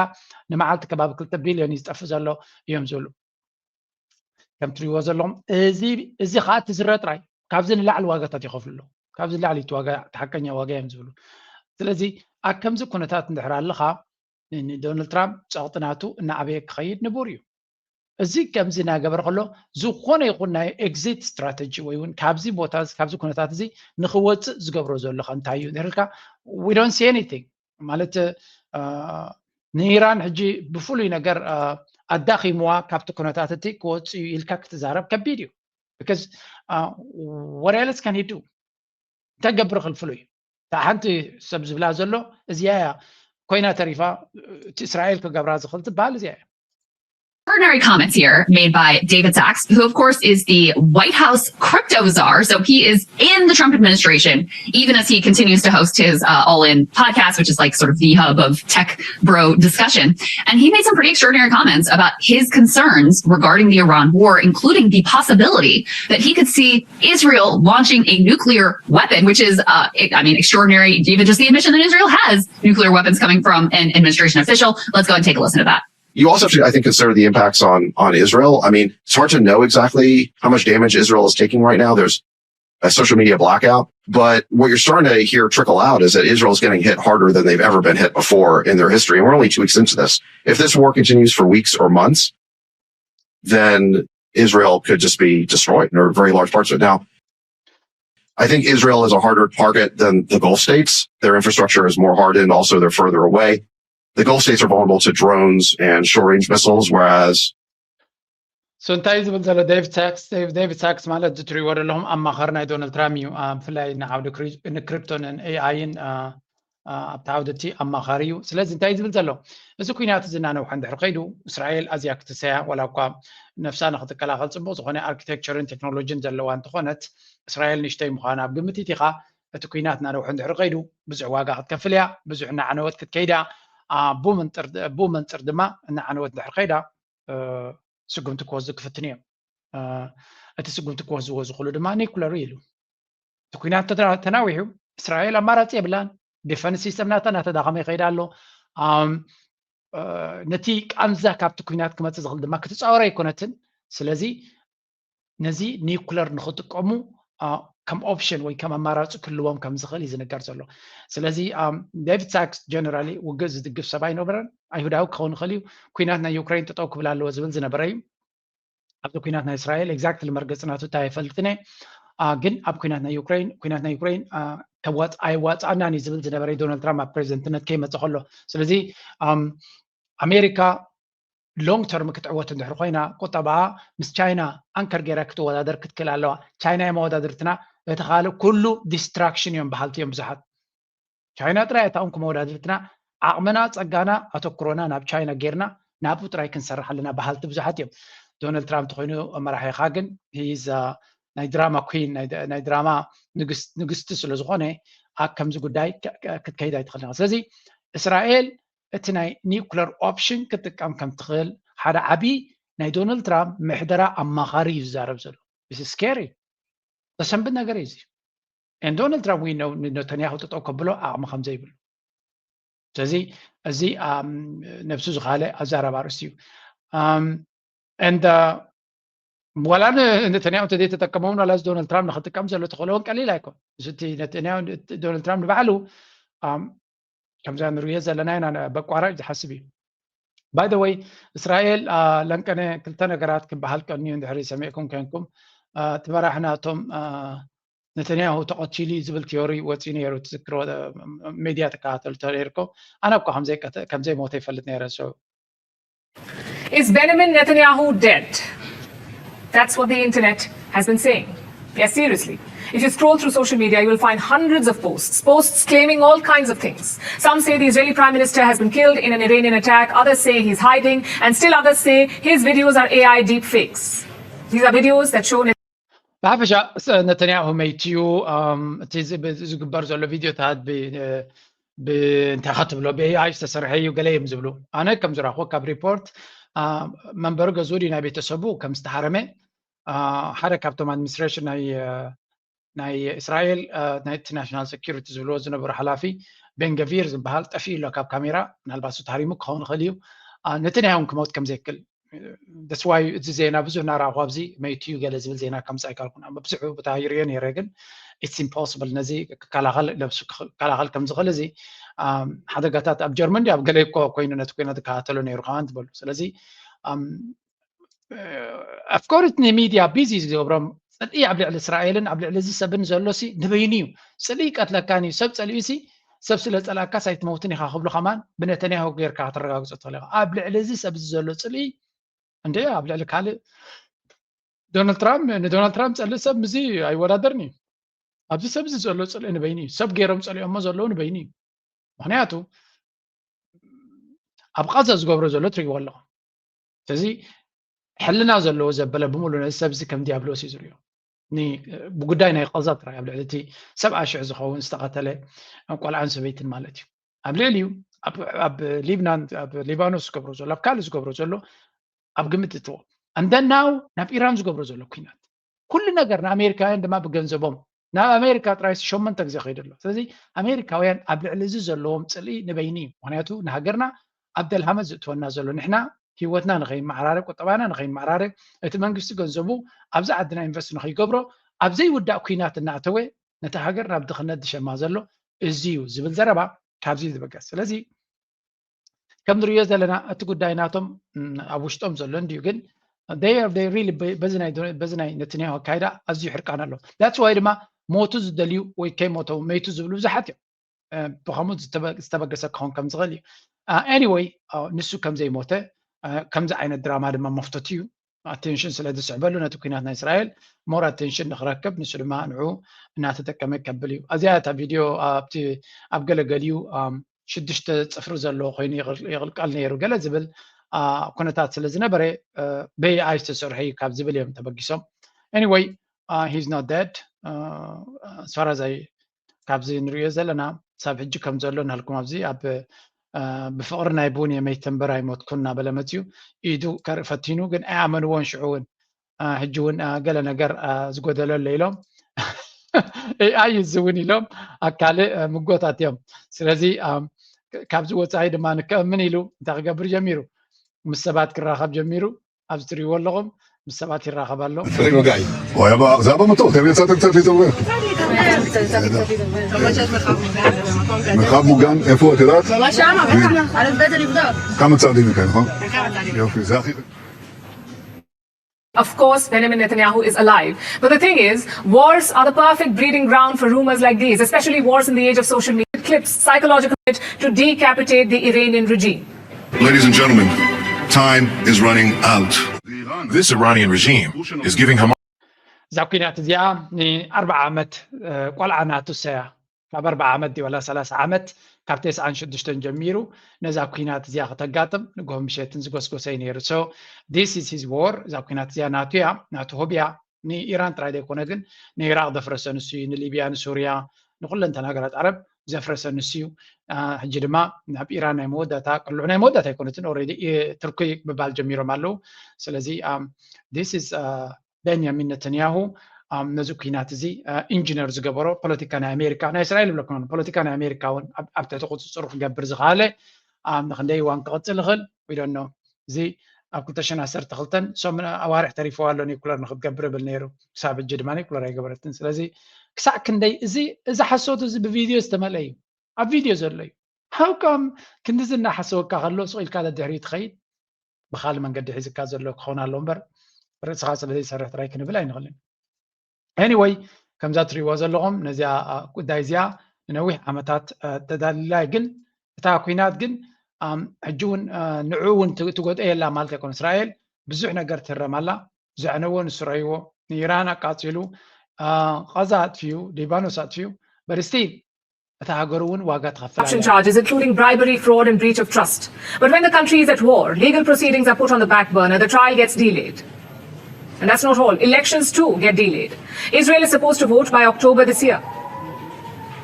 ንመዓልቲ ከባቢ ክልተ ቢልዮን እዩ ዝጠፍእ ዘሎ እዮም ዝብሉ። ከም ትሪእዎ ዘለኹም እዚ እዚ ከዓ እቲ ዝረ ጥራይ ካብዚ ንላዕሊ ዋጋታት ይኸፍሉ ኣለዉ። ካብዚ ንላዕሊ እቲ ዋጋ እቲ ሓቀኛ ዋጋ እዮም ዝብሉ። ስለዚ ኣብ ከምዚ ኩነታት እንድሕር ኣለኻ ንዶናልድ ትራምፕ ፀቕጢ ናቱ እናዓበየ ክኸይድ ንቡር እዩ። እዚ ከምዚ እናገበረ ከሎ ዝኾነ ይኹን ናይ ኤግዚት ስትራተጂ ወይ እውን ካብዚ ቦታ ካብዚ ኩነታት እዚ ንክወፅእ ዝገብሮ ዘሎ ከ እንታይ እዩ እንድሕር ኢልካ we don't see anything ማለት ንኢራን ሕጂ ብፍሉይ ነገር ኣዳኺምዋ ካብቲ ኩነታት እቲ ክወፅእ እዩ ኢልካ ክትዛረብ ከቢድ እዩ። Because what else can he do? እንታይ ገብር ክልፍሉ እዩ? እታ ሓንቲ ሰብ ዝብላ ዘሎ እዚኣ እያ ኮይና ተሪፋ እቲ እስራኤል ክገብራ ዝኽእል ትበሃል እዚኣ እያ። Extraordinary comments here made by David Sacks, who, of course, is the White House crypto czar. So he is in the Trump administration, even as he continues to host his uh, All In podcast, which is like sort of the hub of tech bro discussion. And he made some pretty extraordinary comments about his concerns regarding the Iran war, including the possibility that he could see Israel launching a nuclear weapon, which is, uh, I mean, extraordinary. Even just the admission that Israel has nuclear weapons coming from an administration official. Let's go and take a listen to that. You also have to, I think, consider the impacts on on Israel. I mean, it's hard to know exactly how much damage Israel is taking right now. There's a social media blackout. But what you're starting to hear trickle out is that Israel is getting hit harder than they've ever been hit before in their history. And we're only two weeks into this. If this war continues for weeks or months, then Israel could just be destroyed, or very large parts of it. Now, I think Israel is a harder target than the Gulf states. Their infrastructure is more hardened. Also, they're further away. The Gulf states are vulnerable to drones and short-range missiles, whereas so እንታይ እዩ ዝብል ዘሎ ዴቪድ ሳክስ? ዴቪድ ሳክስ ማለት እዚ ትሪእዎ ዘለኹም ኣማኻሪ ናይ ዶናልድ ትራምፕ እዩ። ብፍላይ ንዓውዲ ንክሪፕቶን ኤኣይን ኣብቲ ዓውዲ እቲ ኣማኻሪ እዩ። ስለዚ እንታይ እዩ ዝብል ዘሎ? እዚ ኩናት እዚ እናነውሐ እንድሕር ከይዱ እስራኤል ኣዝያ ክትሰያ ዋላ እኳ ነፍሳ ንክትከላኸል ፅቡቅ ዝኾነ ኣርኪቴክቸርን ቴክኖሎጂን ዘለዋ እንተኾነት እስራኤል ንእሽተይ ምዃና ኣብ ግምት ኢኻ። እቲ ኩናት እናነውሐ እንድሕር ከይዱ ብዙሕ ዋጋ ክትከፍል እያ። ብዙሕ እናዓነወት ክትከይዳ ብኡ መንፅር ድማ እናዓነወት እንድሕር ከይዳ ስጉምቲ ክወስዱ ክፍትኑ እዮም። እቲ ስጉምቲ ክወስድዎ ዝኽእሉ ድማ ኒኩለር እዩ ኢሉ። እቲ ኩናት ተናዊሑ እስራኤል ኣማራፂ የብላን። ዲፈንስ ሲስተም ናታ እናተዳኸመ ይኸይድ ኣሎ። ነቲ ቃንዛ ካብቲ ኩናት ክመፅእ ዝኽእል ድማ ክትፃወር ኣይኮነትን። ስለዚ ነዚ ኒኩለር ንክጥቀሙ ከም ኦፕሽን ወይ ከም ኣማራፂ ክህልዎም ከም ዝኽእል እዩ ዝንገር ዘሎ። ስለዚ ዴቪድ ሳክስ ጀነራሊ ውግእ ዝድግፍ ሰብ ኣይነበረን። ኣይሁዳዊ ክኸውን ይኽእል እዩ። ኩናት ናይ ዩክሬን ጠጠው ክብል ኣለዎ ዝብል ዝነበረ እዩ። ኣብዚ ኩናት ናይ እስራኤል ኤግዛክትሊ መርገፂ ናቱ እንታይ ኣይፈልጥን እየ። ግን ኣብ ኩናት ናይ ዩክሬን ኩናት ናይ ዩክሬን ኣይዋፅኣናን እዩ ዝብል ዝነበረ ዶናልድ ትራምፕ ኣብ ፕሬዚደንትነት ከይመፀ ከሎ። ስለዚ ኣሜሪካ ሎንግ ተርም ክትዕወት እንድሕር ኮይና ቁጠባኣ ምስ ቻይና ኣንከር ገይራ ክትወዳደር ክትክእል ኣለዋ። ቻይና እዮም መወዳድርትና፣ እቲ ካልእ ኩሉ ዲስትራክሽን እዮም በሃልቲ እዮም ብዙሓት። ቻይና ጥራይ እታውን ክመወዳድርትና ዓቕምና ጸጋና ኣተኩሮና ናብ ቻይና ጌርና ናብኡ ጥራይ ክንሰርሕ ኣለና በሃልቲ ብዙሓት እዮም። ዶናልድ ትራምፕ ተኮይኑ መራሒኻ ግን ሂዝ ናይ ድራማ ኩን ናይ ድራማ ንግስቲ ስለ ዝኾነ ኣብ ከምዚ ጉዳይ ክትከይድ ኣይትኽእልን። ስለዚ እስራኤል እቲ ናይ ኒውክለር ኦፕሽን ክትጥቀም ከም ትኽእል ሓደ ዓቢ ናይ ዶናልድ ትራምፕ ምሕደራ ኣማኻሪ እዩ ዝዛረብ ዘሎ። ስኬሪ ዘሰንብድ ነገር እዩ እዚ። ዶናልድ ትራምፕ ወይ ነተንያሁ ጠጠው ከብሎ ዓቕሚ ከም ዘይብሉ ስለዚ እዚ ነብሱ ዝካለ ኣዛረባ ርእሲ እዩ። እንደ ዋላ ነተንያሁ እንተዘይተጠቀሞም ዋላ ዶናልድ ትራምፕ ንክጥቀም ዘሎ ተኽእሎ እውን ቀሊል ኣይኮን። ዶናልድ ትራምፕ ንባዕሉ ከምዛ ንርእዮ ዘለና ኢና በቋራጭ ዝሓስብ እዩ። ባይ ወይ እስራኤል ለንቀነ ክልተ ነገራት ክበሃል ቀንዩ እንድሕሪ ሰሚዕኩም ኮንኩም እቲ መራሒ ናቶም ነተንያሁ ተቐቲሉ ዝብል ቲዮሪ ወፂኡ ነይሩ። ትዝክሮ ሜድያ ተከታተሉ ተነይርኩም። ኣነ እኮ ከምዘይሞተ ይፈልጥ ነይረ። Is Benjamin Netanyahu dead? That's what the internet has been saying. Yes, seriously. If you scroll through social media, you will find hundreds of posts, posts claiming all kinds of things. Some say the Israeli prime minister has been killed in an Iranian attack, others say he's hiding, and still others say his videos are A I deepfakes. These are videos that show. ብሓፈሻ ነተንያሁ መይትዩ እቲ ዝግበር ዘሎ ቪዲዮታት እንታይ ትብሎ ብኤኣይ ዝተሰርሐ እዩ ገለ እዮም ዝብሉ። ኣነ ከም ዝረኽቦ ካብ ሪፖርት መንበሪ ገዝኡ ድዩ ናይ ቤተሰቡ ከም ዝተሃረመ ሓደ ካብቶም ኣድሚኒስትሬሽን ናይ ናይ እስራኤል ናይቲ ናሽናል ሴኪሪቲ ዝብልዎ ዝነበሩ ሓላፊ ቤንገቪር ዝበሃል ጠፊኡ ኣሎ ካብ ካሜራ። ምናልባት እሱ ተሃሪሙ ክኸውን ይኽእል እዩ። ነተንያሁ ክመውት ከም ዘይክል that's why እዚ ዜና ብዙሕ እናረኣኹ ኣብዚ መይቱ እዩ ገለ ዝብል ዜና ከምፅእ ኣይካልኩን። ብዙሕ ቦታ ይሪኦ ነይረ ግን it's impossible ነዚ ክከላኸል ነብሱ ክከላኸል ከም ዝኽእል እዚ ሓደጋታት ኣብ ጀርመን ድዩ ኣብ ገለ እኮ ኮይኑ ነቲ ኮይና ዝከታተሎ ነይሩ ከማን ዝበሉ። ስለዚ ኣፍኮርስ ንሚድያ ቢዚ ዝገብሮም ፅልኢ ኣብ ልዕሊ እስራኤልን ኣብ ልዕሊ እዚ ሰብን ዘሎ ሲ ንበይኑ እዩ። ፅልኢ ይቀትለካን እዩ። ሰብ ፀሊኡ ሲ ሰብ ስለ ፀላእካስ ኣይትመውትን ኢኻ ክብሉ ከማን ብነተንያሁ ጌርካ ከተረጋግፆ ትኽእል ኢኻ። ኣብ ልዕሊ እዚ ሰብ እዚ ዘሎ ፅልኢ እንደ ኣብ ልዕሊ ካልእ ዶናልድ ትራምፕ ንዶናልድ ትራምፕ ፀልእ ሰብ ምዚ ኣይወዳደርን እዩ። ኣብዚ ሰብ እዚ ዘሎ ፅልኢ ንበይኑ እዩ። ሰብ ገይሮም ፀሊኦሞ ዘለዉ ንበይኑ እዩ። ምክንያቱ ኣብ ቃዛ ዝገብሮ ዘሎ ትሪእዎ ኣለኹም። ስለዚ ሕልና ዘለዎ ዘበለ ብምሉ ነዚ ሰብ እዚ ከም ዲያብሎስ እዩ ዝሪኦ። ብጉዳይ ናይ ቃዛ ጥራይ ኣብ ልዕሊ እቲ ሰብዓ ሽሕ ዝኸውን ዝተቐተለ ቆልዓን ሰበይትን ማለት እዩ። ኣብ ልዕሊኡ ኣብ ሊብናን ኣብ ሊባኖስ ዝገብሮ ዘሎ ኣብ ካልእ ዝገብሮ ዘሎ ኣብ ግምት እትዎ and then now ናብ ኢራን ዝገብሮ ዘሎ ኩናት ኩሉ ነገር ንኣሜሪካውያን ድማ ብገንዘቦም ናብ ኣሜሪካ ጥራይ ሸሞንተ ግዜ ከይዱ ኣሎ። ስለዚ ኣሜሪካውያን ኣብ ልዕሊ እዚ ዘለዎም ፅልኢ ንበይኑ እዩ። ምክንያቱ ንሃገርና ኣብ ደልሃመት ዝእትወና ዘሎ ንሕና ሂወትና ንኸይመዓራረ ቁጠባና ንኸይመዓራረ እቲ መንግስቲ ገንዘቡ ኣብዚ ዓድና ኢንቨስት ንኸይገብሮ ኣብ ዘይውዳእ ኩናት እናእተወ ነቲ ሃገር ናብ ድኽነት ዝሸማ ዘሎ እዚ እዩ ዝብል ዘረባ ካብዚ እዩ ዝበገስ። ስለዚ ከም ንሪኦ ዘለና እቲ ጉዳይ ናቶም ኣብ ውሽጦም ዘሎ እንድዩ፣ ግን በዚ ናይ ነትንያሁ ኣካይዳ ኣዝዩ ሕርቃን ኣሎ። ዳትስ ዋይ ድማ ሞቱ ዝደልዩ ወይ ከይሞተ መይቱ ዝብሉ ብዙሓት እዮም። ብኸምኡ ዝተበገሰ ክኸውን ከም ዝኽእል እዩ። ኤኒወይ፣ ንሱ ከም ዘይሞተ ከምዚ ዓይነት ድራማ ድማ መፍቶት እዩ። ኣቴንሽን ስለ ዝስዕበሉ ነቲ ኩናት ናይ እስራኤል ሞር ኣቴንሽን ንክረክብ ንሱ ድማ ንዑ እናተጠቀመ ከብል እዩ። ኣዚኣ እታ ቪድዮ ኣብቲ ኣብ ገለገሊኡ ሽዱሽተ ፅፍሪ ዘለዎ ኮይኑ ይቕልቀል ነይሩ ገለ ዝብል ኩነታት ስለ ዝነበረ ብኤኣይ ዝተሰርሐ እዩ ካብ ዝብል እዮም ተበጊሶም። Anyway, he's not dead. ኣስፋራዛይ ካብዚ ንሪኦ ዘለና ሳብ ሕጂ ከም ዘሎ ናልኩም ኣብዚ ኣብ ብፍቕሪ ናይ ቡን የመይተንበር ኣይሞትኩን እናበለ መፅዩ ኢዱ ከርኢ ፈቲኑ፣ ግን ኣይኣመንዎን። ሽዑ እውን ሕጂ እውን ገለ ነገር ዝጎደለለ ኢሎም ኤኣይ እዚ እውን ኢሎም ኣብ ካልእ ምጎታት እዮም። ስለዚ ካብዚ ወፃኢ ድማ ንከእምን ኢሉ እንታይ ክገብር ጀሚሩ? ምስ ሰባት ክራኸብ ጀሚሩ። ኣብዚ ትሪእዎ ኣለኹም ምስ ሰባት ይራኸብ ኣሎ። Why about Zaba Motor? Have you started to מרחב מוגן, איפה את יודעת? כמה צעדים מכאן, נכון? יופי, זה הכי... Of course, Benjamin Netanyahu is alive. But the thing is, wars are the perfect breeding ground for rumors like these, especially wars in the age of social media clips, psychological to decapitate the Iranian regime. Ladies and gentlemen, time is running out. This Iranian regime is giving Hamas. እዛ ኩናት እዚኣ ንኣርባዓ ዓመት ቆልዓ ናቱ ሰያ ካብ ኣርባዓ ዓመት ድዩ ዋላ ሰላሳ ዓመት ካብ ተስዓን ሽዱሽተን ጀሚሩ ነዛ ኩናት እዚኣ ከተጋጥም ንግሆ ምሸትን ዝጎስጎሰ እዩ ነይሩ። So this is his war። እዛ ኩናት እዚኣ ናቱ እያ፣ ናቱ ሆብ እያ። ንኢራን ጥራይ ዘይኮነ ግን ንኢራቅ ዘፍረሰ ንሱ እዩ፣ ንሊብያ፣ ንሱርያ፣ ንኩለንተን ሃገራት ዓረብ ዘፍረሰ ንሱ እዩ። ሕጂ ድማ ናብ ኢራን ናይ መወዳእታ ቅሉዕ ናይ መወዳእታ ኣይኮነትን፣ ኦልሬዲ ትርኩይ ምባል ጀሚሮም ኣለዉ። ስለዚ this is ቤንያሚን ነተንያሁ ነዚ ኩናት እዚ ኢንጂነር ዝገበሮ ፖለቲካ ናይ ኣሜሪካ፣ ናይ እስራኤል ይብለኩም፣ ፖለቲካ ናይ ኣሜሪካ እውን ኣብ ትሕቲ ቁፅፅሩ ክገብር ዝኸኣለ ንክንደይ እዋን ክቕፅል ይኽእል? We don't know። እዚ ኣብ ክልተ ሽሕን ዓሰርተ ክልተን ሰሙን ኣዋርሕ ተሪፍዋ ኣሎ ኒኩለር ንክትገብር ይብል ነይሩ። ክሳብ ሕጂ ድማ ኒኩለር ኣይገበረትን። ስለዚ ክሳዕ ክንደይ እዚ እዚ ሓሶት እዚ ብቪድዮ ዝተመልአ እዩ፣ ኣብ ቪድዮ ዘሎ እዩ። ሃውካም ክንድዚ እናሓሰወካ ከሎ ስቕ ኢልካ ደድሕሪ ትኸይድ ብካልእ መንገዲ ሒዝካ ዘሎ ክኸውን ኣሎ እምበር ርእስኻ ስለ ዘይሰርሕ ጥራይ ክንብል ኣይንኽእልን። Anyway፣ ከምዛ ትሪእዎ ዘለኹም ነዚኣ ጉዳይ እዚኣ ንነዊሕ ዓመታት ተዳልላ፣ ግን እታ ኩናት ግን ሕጂ እውን ንዑ እውን ትጎጠየላ ማለት ኣይኮነ። እስራኤል ብዙሕ ነገር ትህረም ኣላ። ዘዕነዎ ንስረይዎ፣ ንኢራን ኣቃፂሉ፣ ቃዛ ኣጥፊኡ፣ ሊባኖስ ኣጥፊኡ፣ but still እታ ሃገር እውን ዋጋ ትኸፍል ኣላ። Charges including bribery, fraud and breach of trust. But when the country is at war, legal proceedings are put on the back burner, the trial gets delayed. And that's not all. Elections too get delayed. Israel is supposed to vote by October this year.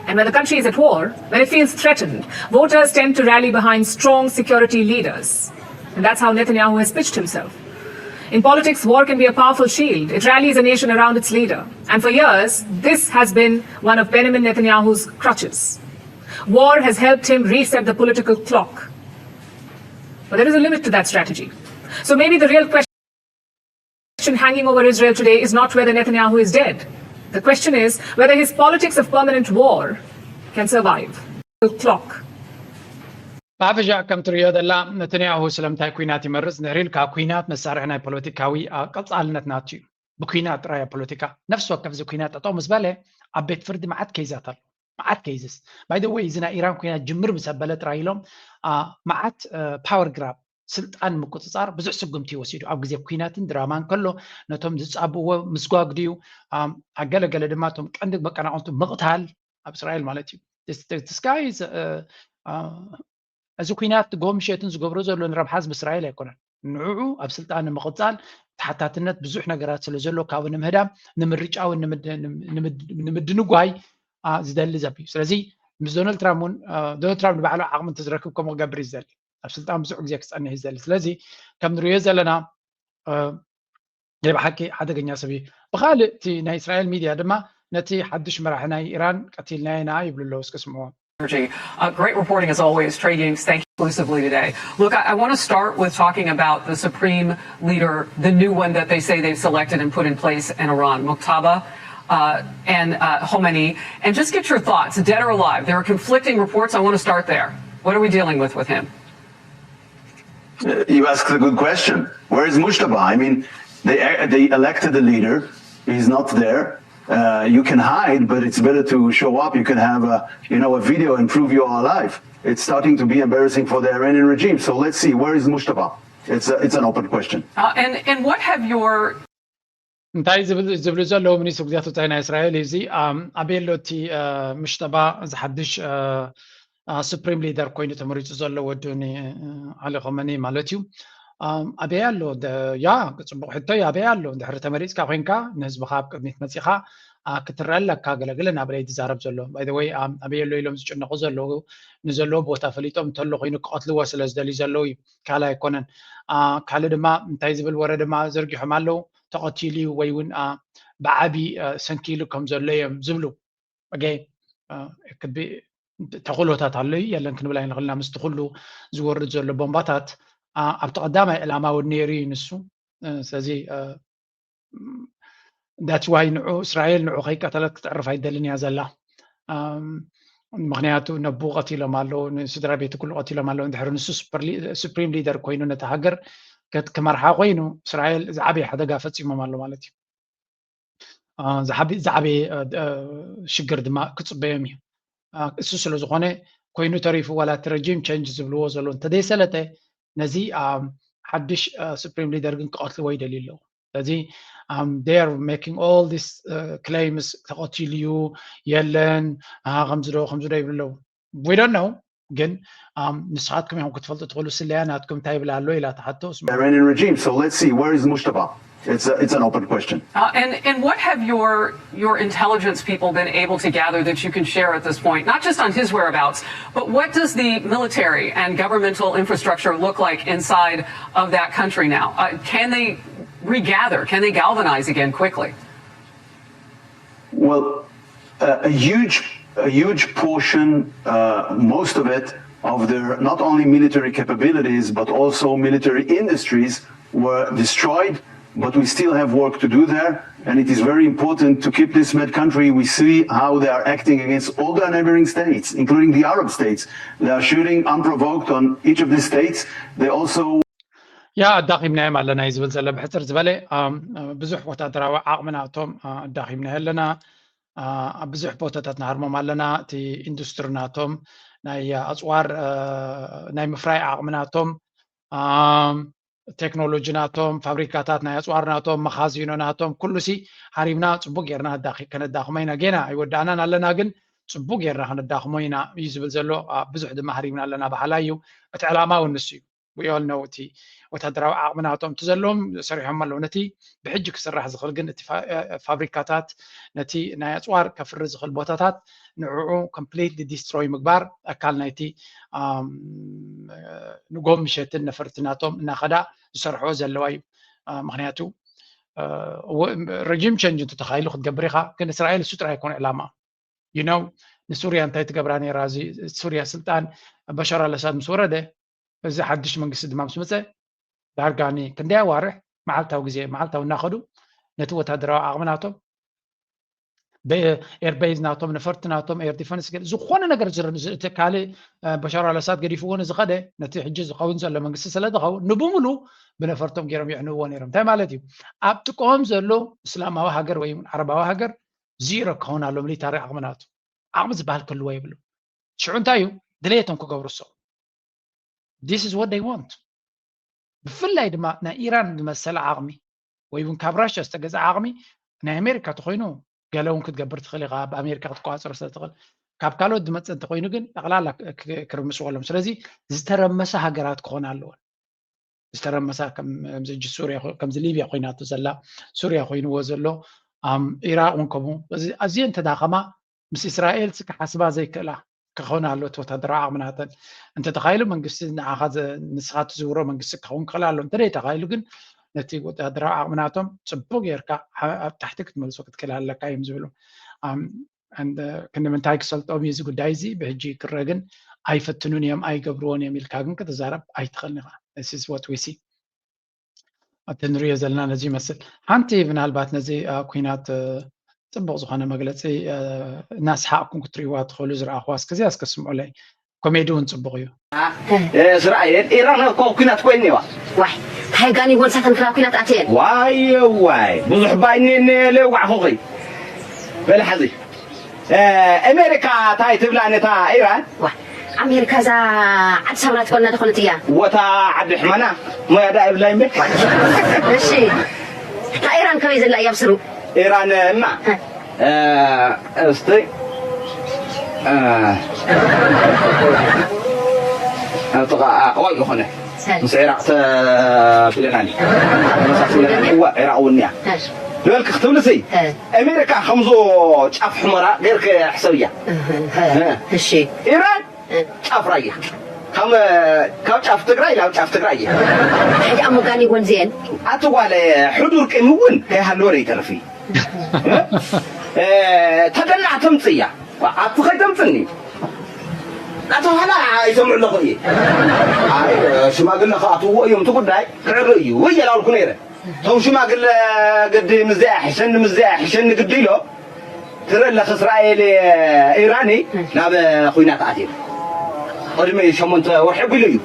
And when the country is at war, when it feels threatened, voters tend to rally behind strong security leaders. And that's how Netanyahu has pitched himself. In politics, war can be a powerful shield. It rallies a nation around its leader. And for years, this has been one of Benjamin Netanyahu's crutches. War has helped him reset the political clock. But there is a limit to that strategy. So maybe the real question hanging over Israel today is not whether Netanyahu is dead. The question is whether his politics of permanent war can survive. The clock. ብሓፈሻ ከም ትርእዮ ዘላ ነተንያሁ ስለምንታይ ኩናት ይመርጽ? ድሕሪ ኢልካ ኩናት መሳርሒ ናይ ፖለቲካዊ ቀጻልነት ናቱ እዩ። ብኩናት ጥራይ ኣብ ፖለቲካ ነፍሲ ወከፍ እዚ ኩናት ጠጠው ምስ በለ ኣብ ቤት ፍርዲ መዓት ኬዛት ኣሎ። መዓት ኬዝስ by the way እዚ ናይ ኢራን ኩናት ጅምር ምስ ኣበለ ጥራይ ኢሎም መዓት ፓወር ግራብ ስልጣን ምቁፅፃር ብዙሕ ስጉምቲ ወሲዱ ኣብ ግዜ ኩናትን ድራማን ከሎ ነቶም ዝፃብእዎ ምስጓግ ድዩ ኣገለገለ ድማ እቶም ቀንዲ መቀናቀንቱ ምቕታል ኣብ እስራኤል ማለት እዩ። ስካይ እዚ ኩናት ጎምሸትን ዝገብሮ ዘሎ ንረብሓ ህዝቢ እስራኤል ኣይኮነን። ንዕዑ ኣብ ስልጣን ንምቕፃል ተሓታትነት ብዙሕ ነገራት ስለ ዘሎ ካብኡ ንምህዳም ንምርጫ እውን ንምድንጓይ ዝደሊ ዘብ እዩ። ስለዚ ምስ ዶናልድ ትራምፕ እውን ዶናልድ ትራምፕ ንባዕሉ ዓቕሚ እንተዝረክብ ከምኡ ክገብር እዩ ዝደሊ። ኣብ ስልጣን ብዙሕ ግዜ ክፀንሕ እዩ ዝደሊ። ስለዚ ከም ንሪኦ ዘለና ናይ ብሓቂ ሓደገኛ ሰብ እዩ። ብካልእ እቲ ናይ እስራኤል ሚድያ ድማ ነቲ ሓዱሽ መራሒ ናይ ኢራን ቀቲልናዮ ኢና ይብሉ ኣለዉ። እስኪ ስምዕዎ። Energy. Uh, great reporting as always, Trey Yingst. Thank you exclusively today. Look, I, I want to start with talking about the supreme leader, the new one that they say they've selected and put in place in Iran, Muqtada uh, and uh, Khomeini, and just get your thoughts, dead or alive. There are conflicting reports. I want to start there. What are we dealing with with him? You asked a good question. Where is Mujtaba? I mean, they they elected a leader. He's not there. Uh, you can hide, but it's better to show up. You can have a you know a video and prove you are alive. It's starting to be embarrassing for the Iranian regime. So let's see, where is Mujtaba? It's a, it's an open question. Uh, and and what have your እንታይ ዝብል ዝብሉ ዘለዉ ሚኒስትር ጉዳያት ወፃኢ ናይ እስራኤል እዚ ኣበየ ኣሎ እቲ ምሽጠባ ዝሓድሽ ሱፕሪም ሊደር ኮይኑ ተመሪፁ ዘሎ ወዱ ዓሊ ኸመኒ ማለት እዩ። ኣበየ ኣሎ? ያ ፅቡቅ ሕቶ እዩ። ኣበየ ኣሎ? ድሕሪ ተመሪፅካ ኮይንካ ንህዝብካ ኣብ ቅድሚት መፂኻ ክትረአ ኣለካ። ገለገለ ናበለ እዩ ዝዛረብ ዘሎ። ባይ ወይ ኣበየ ኣሎ ኢሎም ዝጭነቁ ዘለዉ ንዘለዎ ቦታ ፈሊጦም እንተሎ ኮይኑ ክቐትልዎ ስለ ዝደልዩ ዘለዉ እዩ። ካልእ ኣይኮነን። ካልእ ድማ እንታይ ዝብል ወረ ድማ ዘርጊሖም ኣለዉ። ተቐቲሉ እዩ ወይ እውን ብዓቢ ሰንኪሉ ከም ዘሎ እዮም ዝብሉ። ተኽእሎታት ኣሎ እዩ የለን ክንብል ኣይንኽእልና። ምስቲ ኩሉ ዝወርድ ዘሎ ቦምባታት ኣብቲ ቀዳማይ ዕላማ እውን ነይሩ እዩ ንሱ። ስለዚ that's why ንዑ እስራኤል ንዑ ከይቀተለት ክትዕርፍ ኣይደልን እያ ዘላ። ምክንያቱ ነቡ ቀቲሎም ኣለዉ፣ ንስድራ ቤቱ ኩሉ ቀቲሎም ኣለዉ። እንድሕሪ ንሱ ሱፕሪም ሊደር ኮይኑ ነቲ ሃገር ክመርሓ ኮይኑ እስራኤል ዝዓበየ ሓደጋ ፈፂሞም ኣሎ ማለት እዩ። ዝዓበየ ሽግር ድማ ክፅበዮም እዩ። እሱ ስለ ዝኾነ ኮይኑ ተሪፉ ዋላ እቲ ረጂም ቸንጅ ዝብልዎ ዘሎ እንተዘይሰለጠ ነዚ ሓድሽ ሱፕሪም ሊደር ግን ክቐትልዎ ይደልዩ ኣለዉ። ስለዚ they are making all this claims ተቐቲሉ እዩ የለን ከምዚ ዶ ከምዚ ዶ ይብሉ ኣለዉ። We don't know ግን ንስኻትኩም ኢኹም ክትፈልጡ ትኽእሉ። ስለያ ናትኩም እንታይ ይብል ኣሎ ኢላ ትሓቶ። Iranian regime. So let's see, where is Mujtaba? It's, a, it's an open question. Uh, and, and what have your, your intelligence people been able to gather that you can share at this point? Not just on his whereabouts, but what does the military and governmental infrastructure look like inside of that country now? Uh, can they regather? Can they galvanize again quickly? Well, uh, a huge, a huge portion, uh, most of it, of their not only military capabilities but also military industries were destroyed. But we still have work to do there, and it is very important to keep this mad country. We see how they are acting against all their neighboring states, including the Arab states. They are shooting unprovoked on each of these states. They also ያ ኣዳኺምናዮም ኣለና እዩ ዝብል ዘሎ። ብሕፅር ዝበለ ብዙሕ ወታደራዊ ዓቕሚ ናቶም ኣዳኺምናዮ ኣለና። ኣብ ብዙሕ ቦታታት ንሃርሞም ኣለና። እቲ ኢንዱስትሪ ናቶም ናይ ኣፅዋር ናይ ምፍራይ ዓቕሚ ናቶም ቴክኖሎጂ ናቶም ፋብሪካታት ናይ ኣፅዋር ናቶም መኻዚኖ ናቶም ኩሉ ሲ ሃሪምና ፅቡቅ ጌርና ከነዳኽሞ ኢና። ጌና ኣይወዳእናን ኣለና ግን ፅቡቅ ጌርና ከነዳኽሞ ኢና እዩ ዝብል ዘሎ። ብዙሕ ድማ ሃሪምና ኣለና በሃላይ እዩ። እቲ ዕላማ እውን ንሱ እዩ። We all know እቲ ወታደራዊ ዓቕሚ ናቶም እቲ ዘለዎም ሰሪሖም ኣለዉ። ነቲ ብሕጂ ክስራሕ ዝኽእል ግን እቲ ፋብሪካታት ነቲ ናይ ኣፅዋር ከፍሪ ዝኽእል ቦታታት ንዕዑ completely destroy ምግባር ኣካል ናይቲ ንጎም ምሸትን ነፈርቲ ናቶም እናኸዳ ዝሰርሖ ዘለዋ እዩ። ምክንያቱ ረጂም ቸንጅ እንተተኻይሉ ክትገብር ኢኻ። ግን እስራኤል እሱ ጥራይ ኣይኮነ ዕላማ። You know ንሱርያ እንታይ ትገብራ ነይራ? እዚ ሱርያ ስልጣን በሻር ኣልኣሳድ ምስ ወረደ እዚ ሓድሽ መንግስቲ ድማ ምስ መፀ ዳርጋ ክንደይ ኣዋርሕ መዓልታዊ ግዜ መዓልታዊ እናኸዱ ነቲ ወታደራዊ ዓቕሚ ናቶም ኤርቤዝ ናቶም ነፈርቲ ናቶም ኤር ዲፈንስ ዝኾነ ነገር ካልእ በሻር ኣልኣሳድ ገዲፍዎ ንዝኸደ ነቲ ሕጂ ዝኸውን ዘሎ መንግስቲ ስለ ዝኸውን ንብሙሉ ብነፈርቶም ገይሮም የዕንዎ ነይሮም። እንታይ ማለት እዩ? ኣብ ጥቅኦም ዘሎ እስላማዊ ሃገር ወይ ዓረባዊ ሃገር ዚሮ ክኸውን ኣሎ ሚሊታሪ ዓቕሚ ናቱ። ዓቕሚ ዝበሃል ክህልዎ የብሉ። ሽዑ እንታይ እዩ ድሌቶም ክገብሩ ሶ this is what they want። ብፍላይ ድማ ናይ ኢራን ዝመሰለ ዓቕሚ ወይ እውን ካብ ራሽያ ዝተገዛ ዓቕሚ ናይ ኣሜሪካ ተኮይኑ ገለ እውን ክትገብር ትኽእል ኢኻ። ብኣሜሪካ ክትቆፃፀሮ ስለ ትኽእል ካብ ካልኦት ዝመፀ እንተኮይኑ ግን ጠቕላላ ክርምስዎ ኣለዎም። ስለዚ ዝተረመሰ ሃገራት ክኾና ኣለወን። ዝተረመሳ ከምዚ ሱርያ ከምዚ ሊብያ ኮይናቶ ዘላ ሱርያ ኮይንዎ ዘሎ ኢራቅ እውን ከምኡ ኣዝየ እንተዳኸማ ምስ እስራኤል ክሓስባ ዘይክእላ ክኾና ኣሎ እቲ ወታደራዊ ዓቕሚ ናተን እንተተኻይሉ መንግስቲ ንዓኻ ንስኻ ትዝውሮ መንግስቲ ክኸውን ክኽእል ኣሎ እንተ ተኻይሉ ግን ነቲ ወታደራዊ ዓቕሚ ናቶም ፅቡቅ ጌርካ ኣብ ታሕቲ ክትመልሶ ክትክእል ኣለካ እዮም ዝብሉ። ክንዲ ምንታይ ክሰልጦም እዩ እዚ ጉዳይ እዚ ብሕጂ ክረ ግን ኣይፈትኑን እዮም ኣይገብርዎን እዮም ኢልካ ግን ክትዛረብ ኣይትኽእልን ኢኻ። This is what we see። እቲ ንሪኦ ዘለና ነዚ ይመስል። ሓንቲ ምናልባት ነዚ ኩናት ጽቡቕ ዝኾነ መግለጺ እናስሓቕኩም ክትርእይዋ ትኽእሉ። ዝረኣኽዋ እስከዚኣ እስከ ስምዑለይ። ኮሜዲ እውን ጽቡቕ እዩ። እስራኤል ኢራን እኮ ኩናት ኮይን እዋ። ዋይ ታይ ጋኒ ጎልሳተን ክላ ኩናት ኣትየን። ዋይ ዋይ ብዙሕ ባይኔ ለዋዕኹኺ በልሓዚ ኣሜሪካ ታይ ትብላ ነታ ኢራን ዋ ኣሜሪካ እዛ ዓዲ ሳምና ትኮና ዝኾነት እያ። ወታ ዓዲ ሕመና ሞያ ዳ ይብላ ይምበ እሺ እታ ኢራን ከበይ ዘላ እያ ብስሩ? ኢራን እማ እስቲ ኣብጥቓ ኣቕዋይ ዝኾነ ምስ ዒራቕ ተብለናኒ መሳስለና እዋ ዒራቕ እውን እያ ዝበልክ ክትብልሲ ኣሜሪካ ከምዞ ጫፍ ሕመራ ገይርክ ሕሰብ እያ እሺ ኢራን ጫፍ ራያ ካብ ጫፍ ትግራይ ናብ ጫፍ ትግራይ እያ ሕጂ ኣብ ሙጋኒ ጎንዝየን ኣቲ ጓለ ሕዱር ቂም እውን ከይሃለወ ይተርፍ እዩ ተገና ተምፅእ እያ ኣቲ ከይተምፅኒ ኣተባህላ ይሰምዑ ኣለኹ እየ ሽማግለ ከኣትውዎ እዮም እቲ ጉዳይ ክዕር እዩ እየላልኩ ነይረ እቶም ሽማግለ ግዲ ምዚኣ ሕሸኒ ምዚኣ ሕሸኒ ግዲ ኢሎ ትረለኽ እስራኤል ኢራን ናብ ኩናት ኣትዩ ቅድሚ ሸሞንተ ወርሒ ኣቢሉ እዩ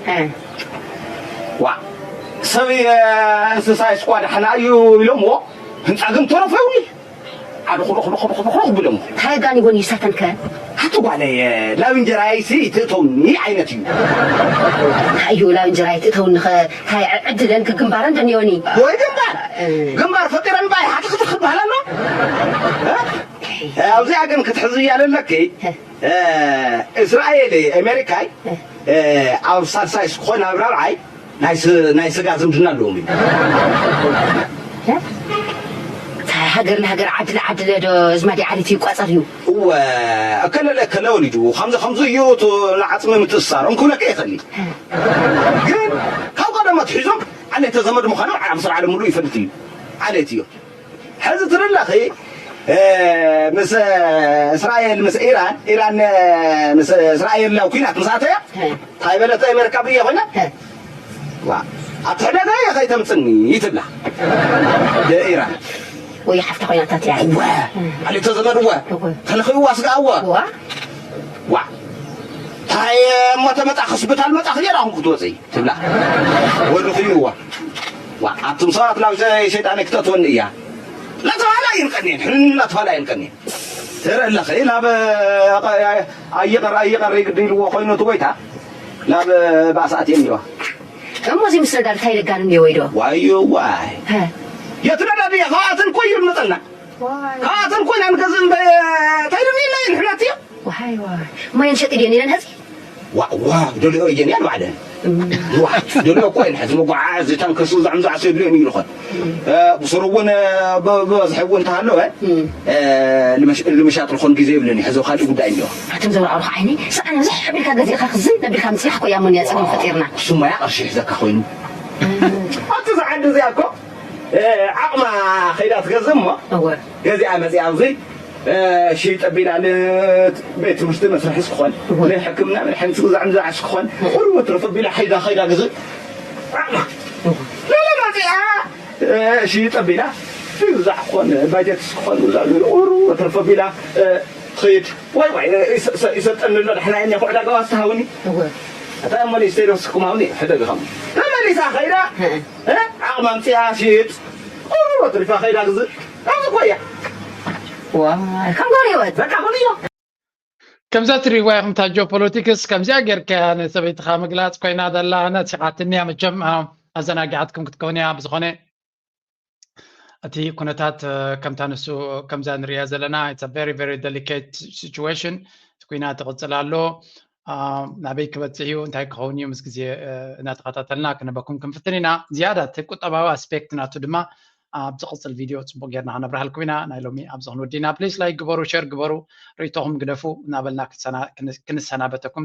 ዋ ሰብ እንስሳ ስኳ ዳሕና እዩ ኢሎምዎ ህንፃ ግን ተረፎ ይብሉ ዓዱ ኩሉ ኩሉ ኩሉ ኩሉ ኩሉ ብሎም እንታይ ጋኒ ጎን ይሳተንከ ሓንቲ ጓለይ ላብ እንጀራይሲ ትእተውኒ ዓይነት እዩ እዩ ላብ እንጀራይ ትእተውኒ ኸ ታይ ዕድለን ክግንባረን ደኒዮኒ ወይ ግንባር ግንባር ፈጢረን ባይ ሓትኽትኽ ክበሃል ኣሎ ኣብዚኣ ግን ክትሕዝያ ለለኪ እስራኤል ኣሜሪካይ ኣብ ሳልሳይ ስኮን ኣብ ራብዓይ ናይ ስጋ ዝምድና ኣለዎም እዩ ሃገር ንሃገር ዓዲ ንዓዲ ዶ ዝማዲ ዓሊት ይቋፀር እዩ እወ እከለለ እከለ ወሊድዎ ከምዚ ከምዚ እዩ እቲ ንዓፅሚ ምትእስሳሮም ክብለካ ይኽእል ግን ካብ ቀደም ኣትሒዞም ዓሌተ ዘመድ ምዃኖም ዓለም ስር ዓለም ሙሉ ይፈልጥ እዩ ዓሌት እዮም ሕዚ ትርለኺ ምስ እስራኤል ምስ ኢራን ኢራን ምስ እስራኤል ናብ ኩናት ምስ ኣተያ እንታይ በለት ኣሜሪካ ብየ ኮይና ኣቲ ሕደጋ እየ ከይተምፅኒ ይትብላ ኢራን ወይ ሓፍታ ኮይናታት እያ እወ ዓሌተ ዘመድ እወ ተለኺዋ ስጋ እወ ዋ እንታይ እሞ ተመፃ ክስብታል መፃ ክየራኹም ክትወፅኢ ትብላ ወዲ ኩይንዋ ኣቱም ሰባት ናብ ሸይጣን ክተእትወኒ እያ እናተባህላ ይንቀኒን ሕንን እናተባህላ ይንቀኒን ትርኢ ኣለኸ ናብ ኣይቀር ኣይቀር ግዲ ኢልዎ ኮይኑ እቲ ጎይታ ናብ ባእሲ ኣትየን እዋ እሞ እዚ ምስ ነዳዲ እንታይ ደጋኑ እኒኦ ወይ ዶ ዋዮ ዋይ የት ነዳዲ እያ ካብኣተን ኮ ይብል መፀና ካብኣተን ኮይና ንገዝእ እንታይ ድንኢና ንሕነት እዮ ዋይ ዋይ እሞ የንሸጥ ድየን ኢለን ሀዚ ዋዋ ደልኦ እየን እያ ንባዕለን ዋ ደልኦ እኮ እየን ሕዚ መጓዓዓዚ ታንከሱ ዛዕምዛዕ ሰድልዮም እዩ ዝኾን ብስሩ እውን ብበዝሒ እውን ተሃለወ ንምሻጥ ዝኾን ግዜ የብልን እዩ ሕዚ ካልእ ጉዳይ እኒኦ ኣቶም ዘውራዕሩኻ ዓይኒ ሰዓነ ብዝሕ ቢልካ ገዚእካ ክዝን ነቢልካ ምፅናሕ ኮ እያ ሞንያ ፀገም ፈጢርና ስሞያ ቅርሺ ይሕዘካ ኮይኑ ኣብቲ ዝዓዲ እዚኣ እኮ ዓቕማ ከይዳ ትገዝእ እሞ ገዚኣ መፅኣ ኣብዚ ሽይጥ ኣቢላ ንቤት ትምህርቲ መስርሒ ስክኾን ንሕክምና መድሓኒት ግዛዕ ምዛዕ ስክኾን ኩሉ ትርፍ ኣቢላ ሓይዳ ከይዳ ግዝእ ዓቕማ ለለ መፅኣ ሽይጥ ኣቢላ ግዛዕ ክኾን ባጀት ስክኾን ግዛዕ ቁሩ ትርፍ ኣቢላ ትኸይድ ዋይ ዋይ ይሰልጠኒ ኣሎ ዳሕና እየ ኩዕዳ ገባስ ትሃውኒ እታ እሞ ሊስቴዶ ስኩማውኒ ሕደግኸም ተመሊሳ ከይዳ ዓቕሚ ኣምፅኣ ሽይጥ ቁሩብ ኣትሪፋ ከይዳ ግዝእ ኣብዚ እኮ እያ ዋይ ከም ጎር ህይወት በቃ ከምዚዮ ከምዛ ትሪእዋ ኢኹም እታ ጂኦፖለቲክስ ከምዚኣ ጌርካያ ንሰበይትኻ ምግላፅ ኮይና ዘላ ነሲሓትኒ እያ መቸም ኣዘናጊዓትኩም ክትከውን እያ ብዝኾነ እቲ ኩነታት ከምታ ንሱ ከምዛ ንሪኣ ዘለና it's a very very delicate situation እቲ ኩናት ይቕፅል ኣሎ ናበይ ክበፅሕ እዩ እንታይ ክኸውን እዩ ምስ ግዜ እናተኸታተልና ክነበኩም ክንፍትን ኢና ዝያዳ እቲ ቁጠባዊ ኣስፔክት ናቱ ድማ ኣብ ዝቕፅል ቪድዮ ፅቡቅ ጌርና ክነብርሃልኩም ኢና ናይ ሎሚ ኣብዚ ክንወዲና ፕሊስ ላይክ ግበሩ ሸር ግበሩ ርእቶኹም ግደፉ እናበልና ክንሰናበተኩም